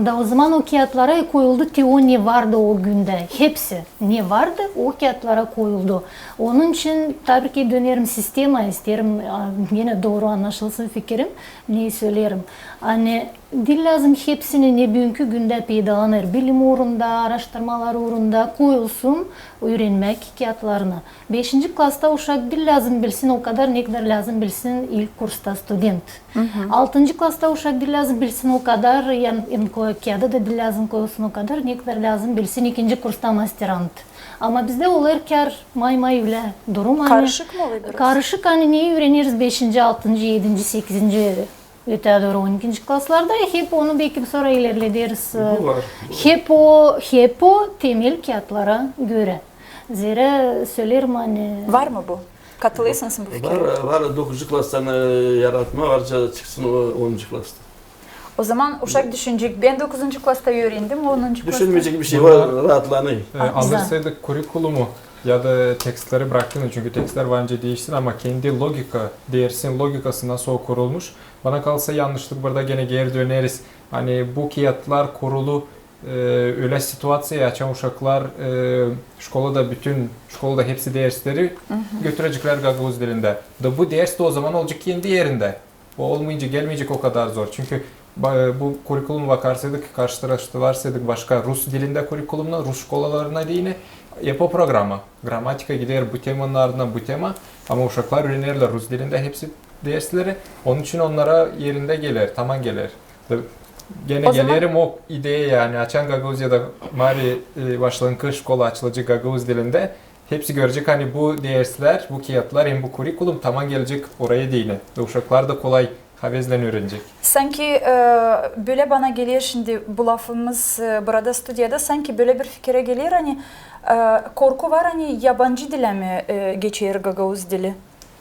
da ozaman o kiyatlara koyuldu te o ne vardı o gündä, hepsi. Ne vardı, o kiyatlara koyuldu. Onun için, tabii ki, dönerim sistemaya, isteerim, a, genä dooru annaşılsın fikirim, ne söleerim. Ani Diil lääzım hepsini, ne büünkü gündä peydalanêr bilim uurunda, aaraştırmalar uurunda, koyulsun üürenmäk kiyatlarını. Beşinci klasta uşak diil lääzım bilsin o kadar, ne kadar lääzım bilsin ilk kursta student. Altıncı klasta uşak diil lääzım bilsin o kadar, yani, kiyada da diil lääzım koyulsun o kadar, ne kadar lääzım bilsin ikinci kursta masterant. Ama bizdä olêr kär may-may ölä durum, ani karışık mı olêr biraz? Karışık, ani ne üüreneriz beşinci, altıncı, edinci, sekizinci, ötää dooru on ikinci klaslarda, hep onu beki sora ilerlederiz. Bu var. Hep o, hep o temel kiyatlara görä. Zerä söleerim, ani... Var mı bu? Katılêrsınız mı bu fikirä? Var, var dokuzuncu klastan, e, yaratma var, çıksın o onuncu klasta. O zaman uşak düşünecek, bän dokuzuncu klasta üürendim, onuncu klasta. Düşünmeyecek bir şey var, raatlanêr. E, alırsaydık kurikulumu ya da tekstleri braktık, çünkü tekstler var nicä diişsin, ama kendi logika, dersin logikası nasıl o kurulmuş. Bana kalsa yannışlık burada genä geeri döneriz. Ani bu kiyatlar kurulu, e, ölä situaţiya, açan uşaklar, e, şkolada bütün, şkolada hepsi dersleri götüreceklär gagauz dilindä. Da bu ders dä o zaman olacek kendi erindä. O olmayınca gelmeyecek o kadar zor. Çünkü ba-, bu kurikulum bakarsaydık, karşılaştırarsaydık başka rus dilindä kurikulumnan, rus şkolalarına deyni, hep o programa. Gramatika gider bu temanın ardına, bu tema. Ama uşaklar üürenerlär rus dilindä hepsi dersleri. Onun için onnara erindä geler, taman geler. Da genä gelerim o ideya, yani, açan Gagauziyada mari, e, başlangıç şkola açılacek gagauz dilindä, hepsi görecek, ani bu derslär, bu kiyatlar hem bu kurikulum taman gelecek oraya deyni. Da uşaklar da kolay, havezlän üürenecek. Sanki, e, bölä bana geler şindi bu lafımız, e, burada studiyada, sanki bölä bir fikirä geler, ani, e, korku var, ani yabancı dilä mi, e, geçer gagauz dili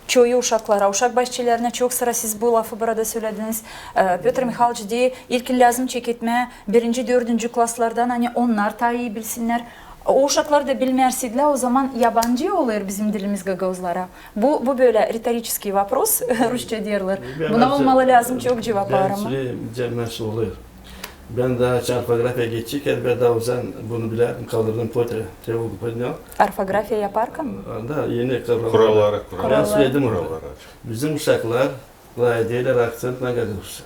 çoyu uşaklara, uşak başçalarına. Çok sıra siz bu lafı burada sölediniz. E, Pötr Mihayloç deer, ilkin lääzım çeketmää birinci, dördüncü klaslardan, ani onnar taa ii bilsinnär. O uşaklar da bilmärseydilär, o zaman yabancı olêr bizim dilimiz gagauzlara. Bu, bu bölä риторический вопрос, rusça deerlär. Buna olmalı lääzım çok cuvap aramı. Bän sölemeyecäm, nasıl olêr. Bän dä açan orfografiya geçecek, elbettä, o zaman bunu bilärdim, kaldırdım, Pötr, te oldu, podnyal. Orfografiya yaparkan? Da, eni kavramları. Kuralları, kuralları. Bän söledim onu. Kuralları. Bizim uşaklar lafederlär akţentlan gagauzça.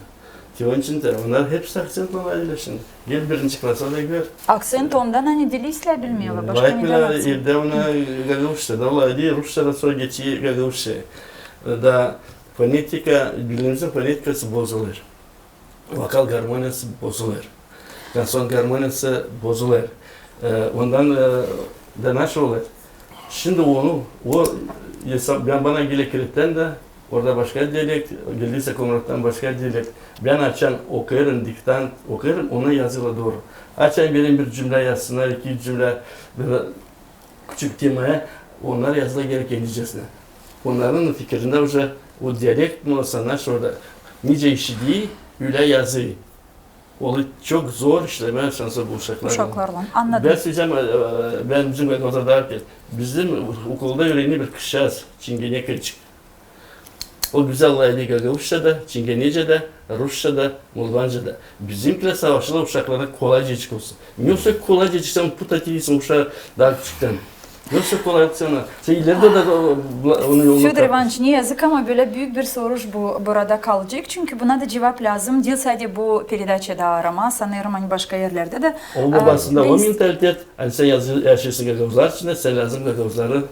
Te onun için dä onnar hepsi akţentlan lafederlär şindi. Gel birinci klasa da gör. Akţent ondan, ani dili islää bilmeerlär, başka neydan akţent? Evdä ona gagauzça da lafeder, rusça da sora geçer gagauzça. Da fonetika, dilimizin fonetikası bozulêr. Vokal garmoniyası bozulêr. Konsonan garmoniyası bozulêr. E, ondan, e, da nasıl olêr? Şindi onu, o esap, bän, bana geler Krittän dä, orada başka dialekt, geldiysä Komrattan başka dialekt. Bän açan okuyêrım, diktant okuyêrım, ona yazıyla dooru. Açan benim bir cümlä yazsınnar, iki cümlä, bir küçük temaya, onnar yazıla geler kendicesinä. Onnarın fikirindä уже o dialekt mi olsa, nasıl orada, nicä işider, ölä yazêr. Onu çok zor işlemää şansı bu uşaklarlan. Uşaklarlan, annadım. Bän sölemeyecäm, e, bän bizim orada derkän, bizim okulda üürenir bir kızçaaz, çingeneçik. O gözäl lafeder gagauzça da, çingenecä dä, rusça da, moldovancä dä. Bizimkilär savaşêrlar uşaklarına kolaycacık olsun. Ne olsa kolaycacık, sän putatiysın uşaa taa küçüktän. Ne olsa kolaylık sana. Sän ileridä dä, e, onu yolunu tapêrsın. Födor İvanoviç, ne yazık, ama bölä büük bir soruş bu, burada kalacek. Çünkü buna da cuvap lääzım. Diil sade bu peredaçada arama, sanêrım, ani başka erlerdä dä. O babasında o mentalitet, ani sän yazı-, yaşêêrsın gagauzlar içindä, sän lääzım gagauzların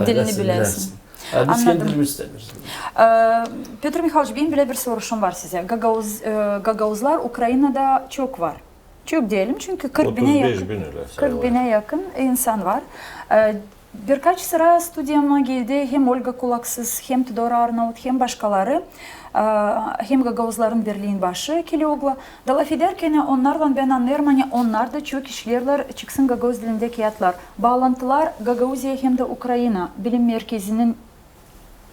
dilini biläsin. Ha, biz kendi dilimizi istämeeriz. E, Pötr Mihayloç, benim bölä bir soruşum var sizä. Gagauz, e, gagauzlar Ukrainada çok var. Çok deyelim, çünkü kırk binä yakın, kırk binä yakın insan var. E, birkaç sıra studiyama geldi hem Olga Kulaksız, hem Tudor Arnaut, hem başkaları, e, hem gagauzların birliin başı Kilioglu. Da lafedärkän onnarlan bän annêêrım, ani onnar da çok işleerlär, çıksın gagauz dilindä kiyatlar. Baalantılar Gagauziya hem dä Ukraina bilim merkezinin,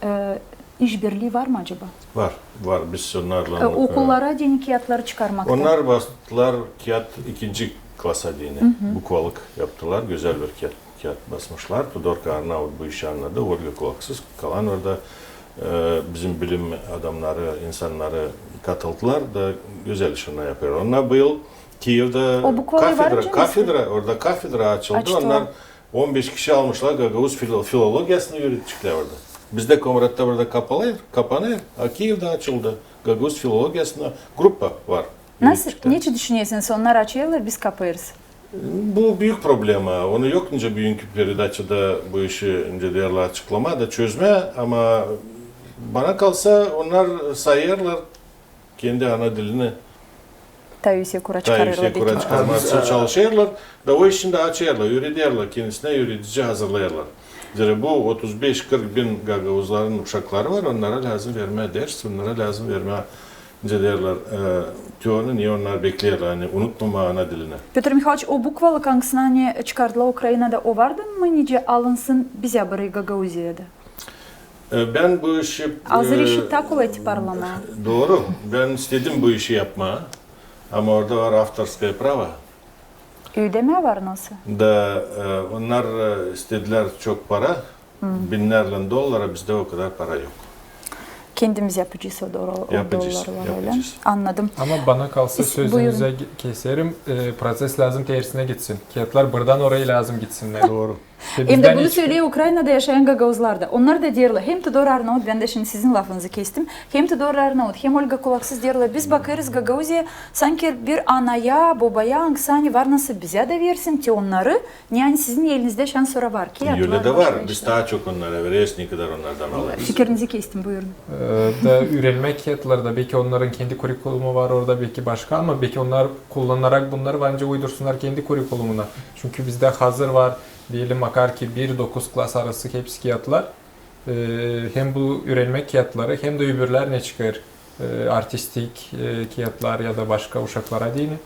e, işbirlii var mı acaba? Var, var. Biz onnarlan, e, okullara deyni kiyatları çıkarmakta. Onnar bastılar kiyat ikinci klasa deyni. Bukvalık yaptılar, gözäl bir kiyat, kiyat basmışlar. Tudor Arnaut bu işi annadı, Olga Kulaksız, kalan orada, e, bizim bilim adamnarı, insannarı katıldılar da gözäl iş onnar yapêr. Onnar bu yıl Kiyevda kafedra, orada kafedra açıldı. Onnar on beş kişi almışlar, gagauz filo-, filologiyasını üüredeceklär orada. Bizdä Komratta burada kapanêr, kapanêr, a Kiyevda açıldı. Gagauz filologiyasına grupa var. Nasıl, neçin düşünersiniz, onnar açêrlar, biz kapêrız? Bu büük problema. Onu yok nicä büünkü peredaçada bu işi, nicä deerlär, açıklamaa da çözmää, ama bana kalsa, onnar sayêrlar kendi ana dilini. Taa üüsek ura çıkarmaa için çalışêrlar. Da o işin dä açêrlar, üüredärlär, kendisinä üüredici hazırlêêrlar. Zerä bu otuz beş kırk bin gagauzların uşakları var, onnara lääzım vermää ders, onnara lääzım vermää, nicä deerlär, e, te onu, ne onnar bekleerlär, ani unutmamaa ana dilini. Pötr Mihalıyç, o bukvalık, angısını ani çıkardılar Ukrainada, o vardı mı nicä alınsın bizä burayı, Gagauziyada? E, bän bu işi... Hazır işi taa kolay tiparlamaa. Dooru. Bän istedim bu işi yapmaa. Ama orada var avtorskoye pravo. Üüdemää var nasıl? Da, e, onnar, e, istedilär çok para. Binnärlän dollara, bizdä o kadar para yok. Kendimiz yapacez o dollarları, öyle. Annadım. Ama bana kalsa, sözünüzü keserim, e, proses lääzım tersinä gitsin. Kiyatlar buradan oraya lääzım gitsinnär. Dooru. Hem dä bunu söleer Ukrainada yaşayan gagauzlar da. Onnar da deerlär, hem Tudor Arnaut, bän dä şindi sizin lafınızı kestim, hem Tudor Arnaut, hem Olga Kulaksız deerlär, biz bakêrız Gagauziya sanki bir anaya, bobaya, angısı ani var nasıl bizä dä versin, te onnarı, ne ani sizin elinizdä şansora var. Kiyatlar, başka işlär. Ölä dä var. Biz taa çok onnara vereriz, ne kadar onnardan alêrız. Fikirinizi kestim, buyurun. E, da üürenmää kiyatları da, beki onnarın kendi kurrikulumu var orada, beki başka, ama beki onnar kullanarak bunnarı bence uydursunnar kendi kurrikulumuna. Çünkü bizdä hazır var, deyelim, makar ki bir dokuz klas arası hepsi kiyatlar. E, hem bu üürenmää kiyatları, hem dä öbürlär ne çıkêr, e, artistik, e, kiyatlar ya da başka uşaklara deyni.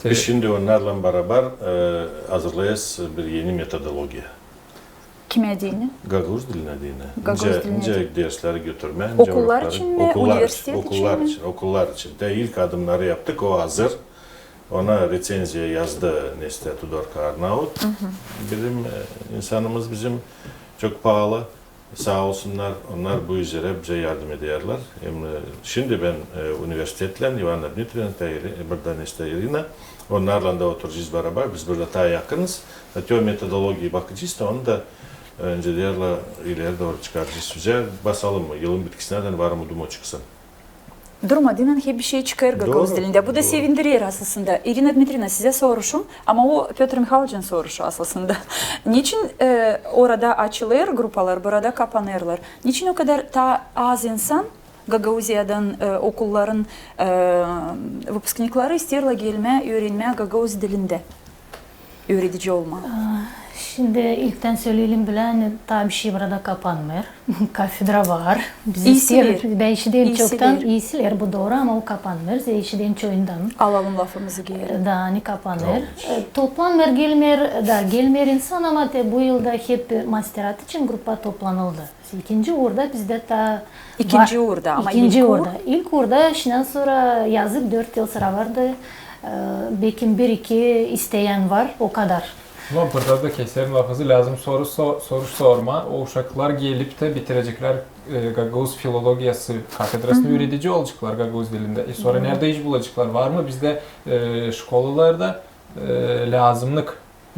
Biz şindi onnarlan barabar, e, hazırlayêrız bir eni metodologiya. Kimä deyni? Gagauz dilinä deyni. Gagauz dilinä deyni. Nicä dersleri götürmää, nicä... Okullar için mi, universitet için mi? Okullar için, okullar için. Te ilk adımnarı yaptık, o hazır. Ona reţenziya yazdı Neste Tudorka Arnaut. Bizim, e, insanımız bizim çok paalı. Saa olsunnar, onnar bu üzerä bizä yardım ederlär. Hem, e, şindi bän, e, universitetlän, İvana Dmitrievna, taa Iri-, e, burada Neste İrina, onnarlan da oturacez barabar, biz burada taa yakınız. Te o metodologiyayı bakacez da, onu da, e, nicä deerlär, ileri dooru çıkaracez sizä. Basalım, yılın bitkisinädän var umudum, o çıksın. Durmadıynan hep bir şey çıkêr gagauz dilindä. Bu da sevindirer aslında. İrina Dmitrievna, sizä soruşum, ama o Pötr Mihalıyçın soruşu aslında. Neçin, e, orada açılêr grupalar, burada kapanêrlar? Neçin o kadar taa az insan Gagauziyadan, e, okulların, e, выпускникleri isteerlär gelmää, üürenmää gagauz dilindä? Üüredici olmaa. Aa, şindi ilktän söleyelim bilä, ani taa bir şey burada kapanmêêr. Kafedra var. Biz isteeriz, bän işiderim çoktan, iisiler, bu dooru, ama o kapanmêêr. Zerä işiderim çoyundan. Alalım lafımızı geeri. Da, ani kapanmêêr. E, toplanmêêr, gelmeer, da, gelmeer insan, ama te bu yılda hep masterat için grupa toplanıldı. İkinci uurda bizdä taa... İkinci uurda, ama ilk uurda. İlk uurda, şindän sora yazık, dört yıl sıra vardı. E, bekim bir-iki isteyän var, o kadar. Ama burada da keserim lafınızı, lääzım soru so-, soruş sormaa. O uşaklar gelip tä bitireceklär, e, gagauz filologiyası kafedrasını, üüredici olaceklar gagauz dilindä. E, sora neredä iş bulaceklar? Var mı bizdä, e, şkolalarda, e, lääzımnık?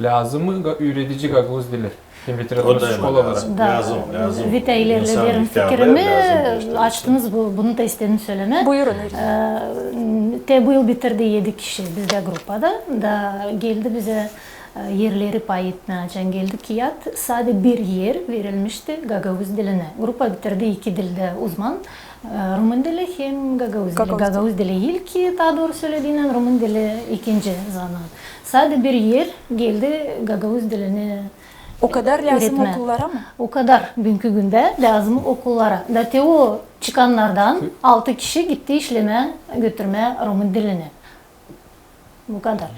Lääzım mı ga-, üüredici gagauz dili hem literaturadan şkolalara? Da, lääzım, lääzım. Vita, ilerlederim fikirimi, açtınız bu, bunu da istedim sölemää. Buyurun, İrina. E, te bu yıl bitirdi edi kişi bizdä grupada. Da geldi bizä, e, erleri pay etmää için geldi kiyat. Sade bir er verilmişti gagauz dilinä. Grupa bitirdi iki dildä uzman. E, rumın dili hem gagauz dili. Gagauz dili ilk, taa dooru sölediyim, rumın dili ikinci zanaat. Sade bir er geldi gagauz dilini üretmää. O kadar lääzım okullara mı? O kadar büünkü gündä lääzım okullara. Da te o çıkannardan altı kişi gitti işlemää, götürmää rumın dilini. Bu kadar.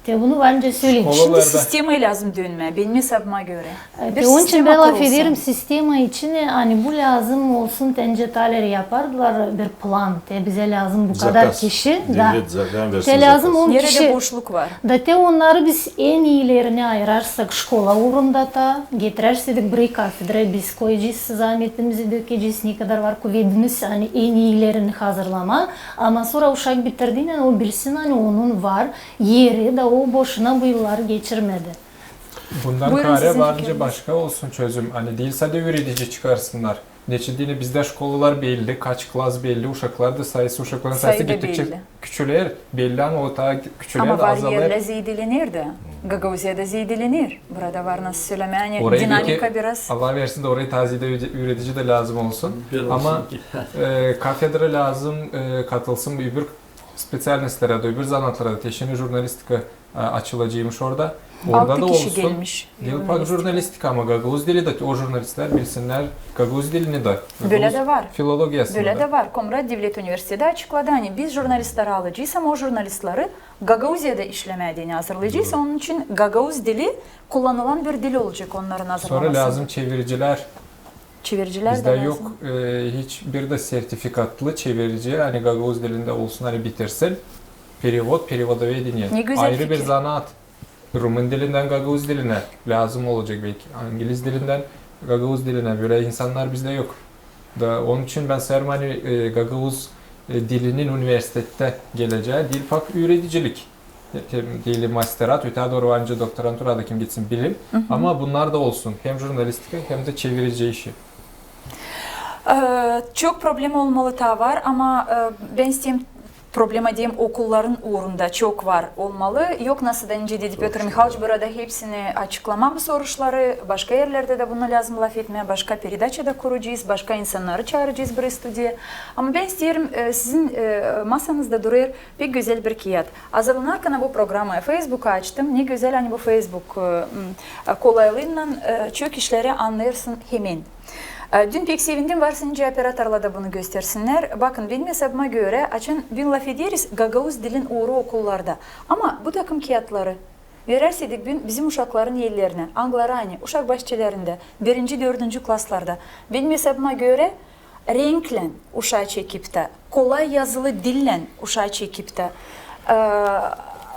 Te bunu var nicä söleyim. Şindi sistemaya lääzım dönmää, benim esabıma görä. E, bir sistema kurulsun. Te onun için bän lafederim sistema için, ani bu lääzım olsun, te nicä taa ileri yapardılar bir plan, te bizä lääzım bu kadar kişi. Devlet za-, bän versin zakaz. Te lääzım on kişi. Neredä boşluk var? Da te onnarı biz en iilerini ayırarsak şkola uurunda taa, getirärsäk bir kafedra, biz koyacez, zaametimizi dökecez, ne kadar var kuvedimiz, ani en iilerini hazırlamaa. Ama sora uşak bitirdiynän o bilsin, ani onun var eri, da o boşuna bu yılları geçirmedi. Bundan kaarä var nicä başka olsun çözüm. Ani diil sade üüredici çıkarsınnar. Neçin deyni bizdä şkolalar belli, kaç klas belli, uşaklar da sayısı, uşakların sayısı gittikçä küçüler, belli, ama o taa küçüler da azalêr. Ama var erlär zeedelenir dä. Gagauziyada zeedelenir. Burada var nasıl sölemää, ani dinamika biraz. Allah versin dä orayı taa zeedä üüredici dä lääzım olsun. Ama kafedra lääzım, katılsın öbür speţialnostlara da, öbür zanaatlara da, te şindi jurnalistika açılaceymış orada. Orada da olsun. Altı kişi gelmiş. Diil pak jurnalistika, ama gagauz dili dä, o jurnalistlär bilsinnär gagauz dilini dä. Bölä dä var. Filologiyasını da. Bölä dä var. Komrat devlet universiteti açıkladı, ani biz jurnalistleri alacez, ama o jurnalistleri Gagauziyada işlemää deyni hazırlayacez. Onun için gagauz dili kullanılan bir dil olacek onnarın hazırlamasında. Sora lääzım çeviricilär. Çeviricilär dä lääzım. Bizdä yok hiç bir dä sertifikatlı çevirici, ani gagauz dilindä olsun, ani bitirsin. Перевод, переводоведение. Ne gözäl fikir. Ayrı bir zanaat. Rumın dilindän gagauz dilinä lääzım olacek beki. İngiliz dilindän gagauz dilinä. Bölä insannar bizdä yok. Da onun için bän sayêrım, ani gagauz dilinin universitettä gelecää diil pak üüredicilik, diil masterat, ötää dooru var nicä doktoranturada kim gitsin, bilim. Ama bunnar da olsun. Hem jurnalistika, hem dä çevirici işi. Çok problema olmalı taa var, ama bän isteerim problema deyim, okulların uurunda çok var olmalı. Yok nasıl da nicä dedi Pötr Mihaliç, burada hepsini açıklamaa bu soruşları, başka erlerdä dä bunu lääzım lafetmää, başka peredaça da kuracez, başka insannarı çaaracez burayı studiyaya. Ama bän isteerim, sizin masanızda durêr pek gözäl bir kiyat. Hazırlanarkan bu programaya Feysbuka açtım. Ne gözäl, ani bu Feysbuk kolaylıınnan çok işleri annêêrsın hemen. Dün pek sevindim, varsın nicä operatorlar da bunu göstersinnär. Bakın, benim esabıma görä, açan bän lafederiz gagauz dilin uuru okullarda. Ama bu takım kiyatları verärseydik bizim uşakların ellerinä, angıları ani uşak başçalarında, birinci, dördüncü klaslarda, benim esabıma görä, renklän uşaa çekip tä, kolay yazılı dillän uşaa çekip tä,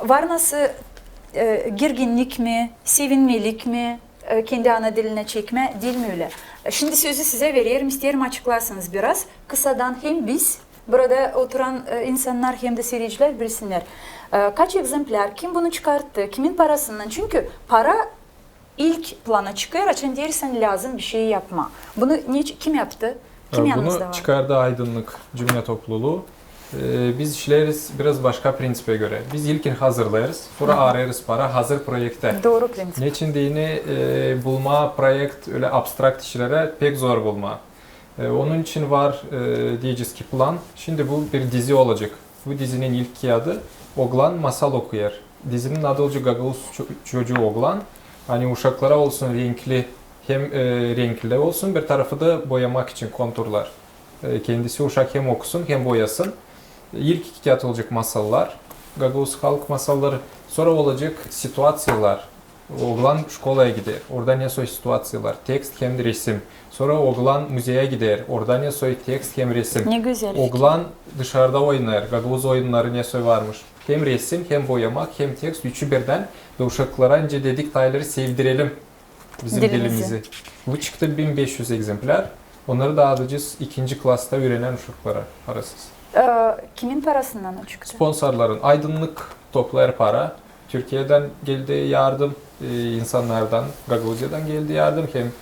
var nasıl girginnik mi, sevinmelik mi, kendi ana dilinä çekmää, diil mi ölä? Şindi sözü sizä vererim, isteerim açıklayasınız biraz kısadan, hem biz, burada oturan insannar, hem dä siiredicilär bilsinnär. Kaç ekzemplär, kim bunu çıkarttı, kimin parasından? Çünkü para ilk plana çıkêr, açan deersin lääzım bişey yapmaa. Bunu kim yaptı? Kim yanınızda var? Bunu çıkardı Aydınlık cümle topluluu. Biz işleriz biraz başka prinţipä görä. Biz ilkin hazırlêêrız, sora arêêrız para hazır proektä. Dooru prinţip. Neçin deyni bulmaa proekt ölä abstrakt işlerä pek zor bulmaa. Onun için var, deyecez ki, plan. Şindi bu bir dizi olacek. Bu dizinin ilk kiyadı. Oglan masal okuyêr. Dizinin adı olacek Gagauz ço-, çocuu oglan. Ani uşaklara olsun renkli, hem renkli olsun, bir tarafı da boyamak için konturlar. Kendisi uşak hem okusun, hem boyasın. İlk iki kiyat olacek masallar, gagauz halk masalları. Sora olacek situaţiyalar. Oglan şkolaya gider, orada ne soy situaţiyalar, tekst hem resim. Sora oglan muzeyä gider, orada ne soy tekst hem resim. Ne gözäl fikir. Oglan dışarıda oynêêr, gagauz oyunnarı ne soy varmış. Hem resim, hem boyamak, hem tekst, üçü birdän. Da uşaklara nicä dedik, tayları sevdirelim bizim dilimizi. Bu çıktı bin beş üz ekzemplär. Onnarı daadacez ikinci klasta üürenän uşaklara parasız. Kimin parasından o çıktı? Sponsorların. Aydınlık toplêêr para. Türkiyedän geldi yardım, insannardan, Gagauziyadan geldi yardım, hem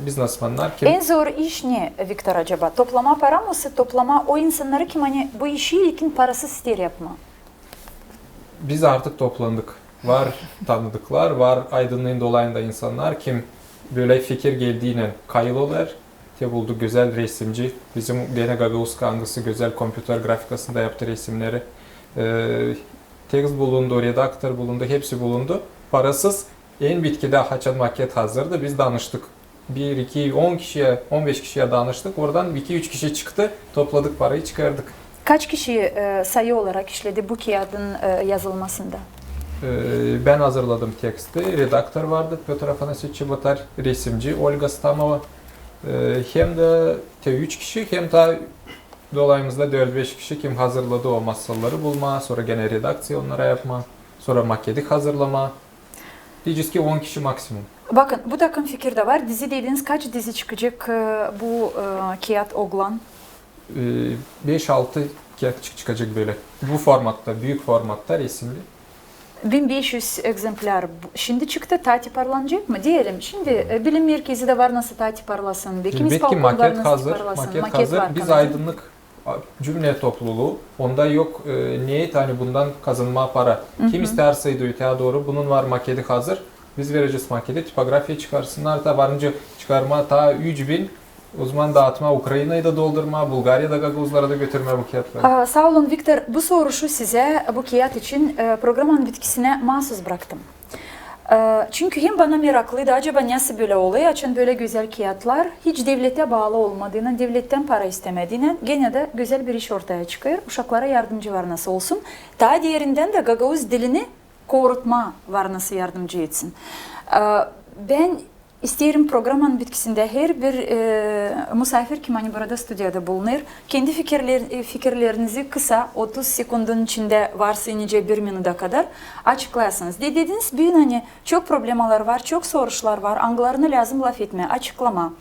biznesmennar, kim... En zor iş ne, Viktor, acaba? Toplamaa para mı, yoksa toplamaa o insannarı, kim ani bu işi ilkin parasız isteer yapmaa? Biz artık toplandık. Var tanıdıklar, var Aydınlıın dolayında insannar, kim bölä fikir geldiynän kayıl olêr. Te bulduk gözäl resimci. Bizim denä gagauzka, angısı gözäl kompüter grafikasında yaptı resimneri. Tekst bulundu, redaktor bulundu, hepsi bulundu. Parasız. En bitkidä, haçan maket hazırdı, biz danıştık. Bir, iki, on kişiyä, on beş kişiyä danıştık. Oradan iki, üç kişi çıktı, topladık parayı, çıkardık. Kaç kişi sayı olarak işledi bu kiyadın yazılmasında? Bän hazırladım teksti, redaktor vardı Pötr Afanaseviç Çebotar, resimci Olga Stamova. Hem dä te üç kişi, hem dä dolayımızda dört-beş kişi, kim hazırladı o masalları bulmaa, sora genä redakţiya onnara yapmaa, sora maketi hazırlamaa. Deyecez ki, on kişi maksimum. Bakın, bu takım fikir dä var. Dizi dediniz, kaç dizi çıkacek bu kiyat oglan? Beş-altı kiyat çıkacek bölä. Bu formatta, büük formatta, resimli. Bin beş üz ekzemplär bu- şindi çıktı, taa tiparlanacek mı? Deyelim, şindi e, bilim merkezi dä var nasıl taa tiparlasın, belki Elbetki, mispolitikon var maket nasıl hazır, tiparlasın. maket Maket hazır. var Biz kanalda. Aydınlık a, cümle topluluğu, onda yok e, niyet, ani bundan kazanmaa para. Kim isteer, Seydoy, taa dooru, bunun var maketi hazır. Biz verecez maketi, tipografiya çıkarsınnar da, varınca çıkarmaa taa üç bin, o zaman daatmaa, Ukraynayı da doldurmaa, Bulgariyada gagauzlara da götürmää bu kiyatları. Aa, saa olun, Viktor. Bu soruşu sizä bu kiyat için e, programanın bitkisinä maasuz braktım. E, çünkü hem bana meraklıydı, acaba nasıl bölä olêr, açan bölä gözäl kiyatlar hiç devletä baalı olmadıınnan, devlettän para istämädiynän, genä dä gözäl bir iş ortaya çıkêr, uşaklara yardımcı var nasıl olsun. Taa derindän dä gagauz dilini korutmaa var nasıl yardımcı etsin. E, bän isteerim programanın bitkisindä herbir e, musaafir, kim ani burada studiyada bulunêr, kendi fikirler, e, fikirlerinizi kısa, otuz sekundun içindä, varsa nicä bir minuta kadar açıklayasınız. De, dediniz büün, ani çok problemalar var, çok soruşlar var, angılarını lääzım lafetmää, açıklamaa.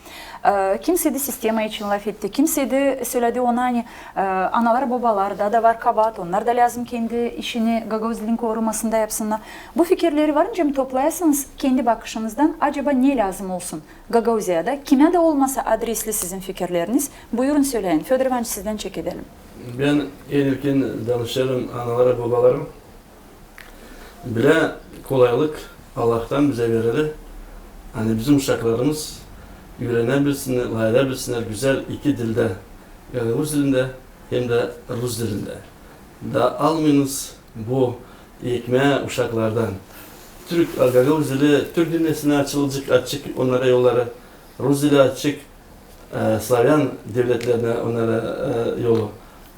E, kimsey dä sistema için lafetti, kimsey dä söledi ona, ani e, analar, bobalar, taa da var kabaat, onnar da lääzım kendi işini gagauz dilin korumasında yapsınnar. Bu fikirleri varınca mı toplayasınız kendi bakışınızdan, acaba ne lääzım olsun Gagauziyada? Kimä dä olmasa adresli sizin fikirleriniz. Buyurun, söleyin. Födor İvanıç, sizdän çekedelim. Bän en ilkin danışêrım analara, bobalara. Bölä kolaylık Allahtan bizä verildi. Ani bizim uşaklarımız üürenäbilsinnär, lafedebilsinnär gözäl iki dildä, gagauz dilindä hem dä rus dilindä. Da almayınız bu ekmää uşaklardan. Türk, gagauz dili türk dünnesinä açılacek, açık onnara yolları. Rus dili açık e, slavyan devletlerinä onnara e, yolu.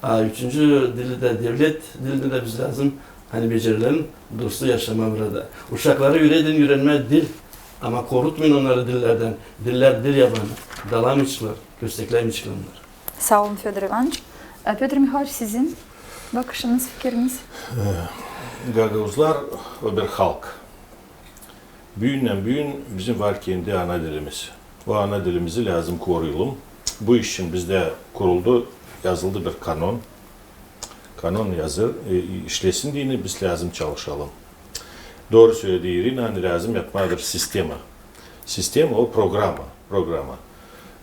A üçüncü dili dä, devlet dilini dä biz lääzım, ani becerelim, duslu yaşamaa burada. Uşakları üüredin üürenmää dil, ama korutmayın onnarı dillerdän. Dillär dil yabanı, dalamayaceklar, kösteklämeyecekler onnarı. Saa olun, Födor İvanıç. E, Pötr Mihailöviç, sizin bakışınız, fikiriniz? Gagauzlar o bir halk. Büündän-büün bizim var kendi ana dilimiz. O ana dilimizi lääzım koruyalım. Bu iş için bizdä kuruldu, yazıldı bir kanon. Kanon hazır, e, işlesin deyni biz lääzım çalışalım. Dooru söledi İrina, ani lääzım yapmaa bir sistema. Sistema o programa, programa.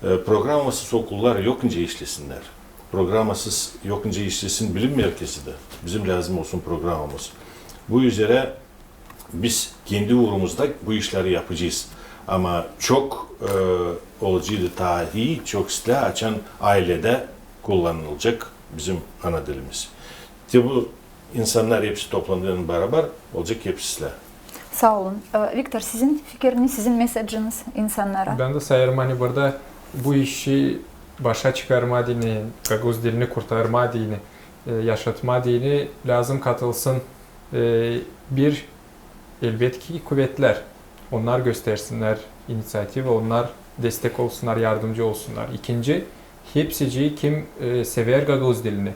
E, programasız okullar yok nicä işlesinnär. Programasız yok nicä işlesin bilim merkezi dä. Bizim lääzım olsun programamız. Bu üzerä biz kendi uurumuzda bu işleri yapacez. Ama çok e, olaceydı taa ii, çok islää, açan ayledä kullanılacek bizim ana dilimiz. Te bu insannar hepsi toplandıynan barabar olacek hepsi islää. Saa olun. E, Viktor, sizin fikiriniz, sizin mesajınız insannara? Bän dä sayêrım, ani burada bu işi başa çıkarmaa deyni, gagauz dilini kurtarmaa deyni, e, yaşatmaa deyni lääzım katılsın e, bir, elbetki, kuvetlär. Onnar göstersinnär iniţiativa, onnar destek olsunnar, yardımcı olsunnar. İkinci, hepsicii, kim e, sever gagauz dilini,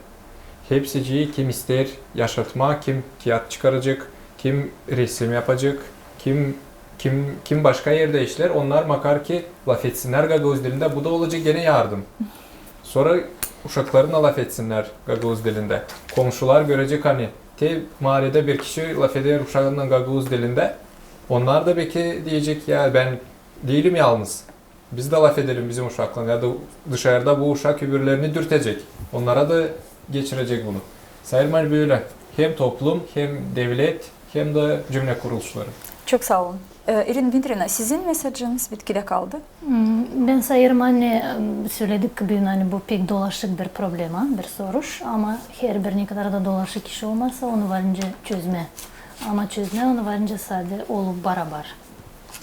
hepsicii, kim isteer yaşatmaa, kim kiyat çıkaracek, kim resim yapacek, kim kim kim başka erdä işleer, onnar makar ki lafetsinnär gagauz dilindä, bu da olacek genä yardım. Sora uşaklarına lafetsinnär gagauz dilindä. Komşular görecek, ani te maaledä bir kişi lafeder uşaannan gagauz dilindä. Onnar da beki deyecek, ya bän diilim yalnız. Biz dä lafedelim bizim uşaklan, ya da dışarda bu uşak öbürlerini dürtecek. Onnara da geçirecek bunu. Sayêrım, ani bölä hem toplum, hem devlet, hem dä cümle kuruluşları. Çok saa olun. E, İrina Dmitrievna, sizin mesajınız bitkidä kaldı. Hmm, bän sayêrım, ani e, söledik büün, ani bu pek dolaşık bir problema, bir soruş, ama herbir ne kadar da dolaşık iş olmasa, onu var nicä çözmää. Ama çözmää onu var nicä sade olup barabar.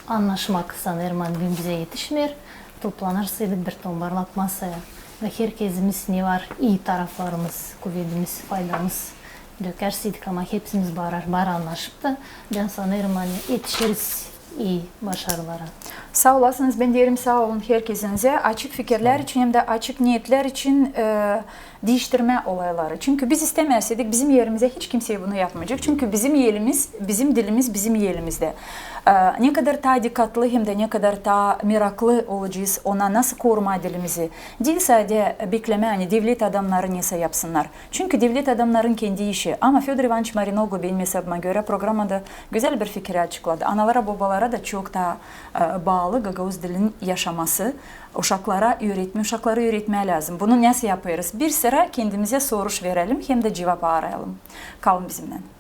Annaşmak, sanêrım, ani büün bizä etişmeer. Toplanırsaydık bir tombarlak masaya da herkezimiz ne var ii taraflarımız, kuvedimiz, faydamız dökärseydik, ama hepsimiz barabar annaşıp da, bän sanêrım, ani etişeriz ii başarılara. Saa olasınız, bän deerim saa olun herkezinizä açık fikirlär için hem dä açık niyetlär için e, diiştirmä olayları. Çünkü biz istämäseydik, bizim erimizä hiç kimsey bunu yapmayacek. Çünkü bizim elimiz, bizim dilimiz bizim elimizdä. E, ne kadar taa dikkatlı hem dä ne kadar taa meraklı olacez ona nasıl korumaa dilimizi. Diil sade beklemää, ani devlet adamnarı nesä yapsınnar. Çünkü devlet adamnarın kendi işi. Ama Födor İvanıç Marinogo, benim esabıma görä, programada gözäl bir fikiri açıkladı. Analara, bobalara da çok taa, e, baalı gagauz dilin yaşaması. Uşaklara üüretmää, uşakları üüretmää lääzım. Bunu nasıl yapêrız? Bir sıra kendimizä soruş verelim hem dä cuvap arayalım. Kalın bizimnän.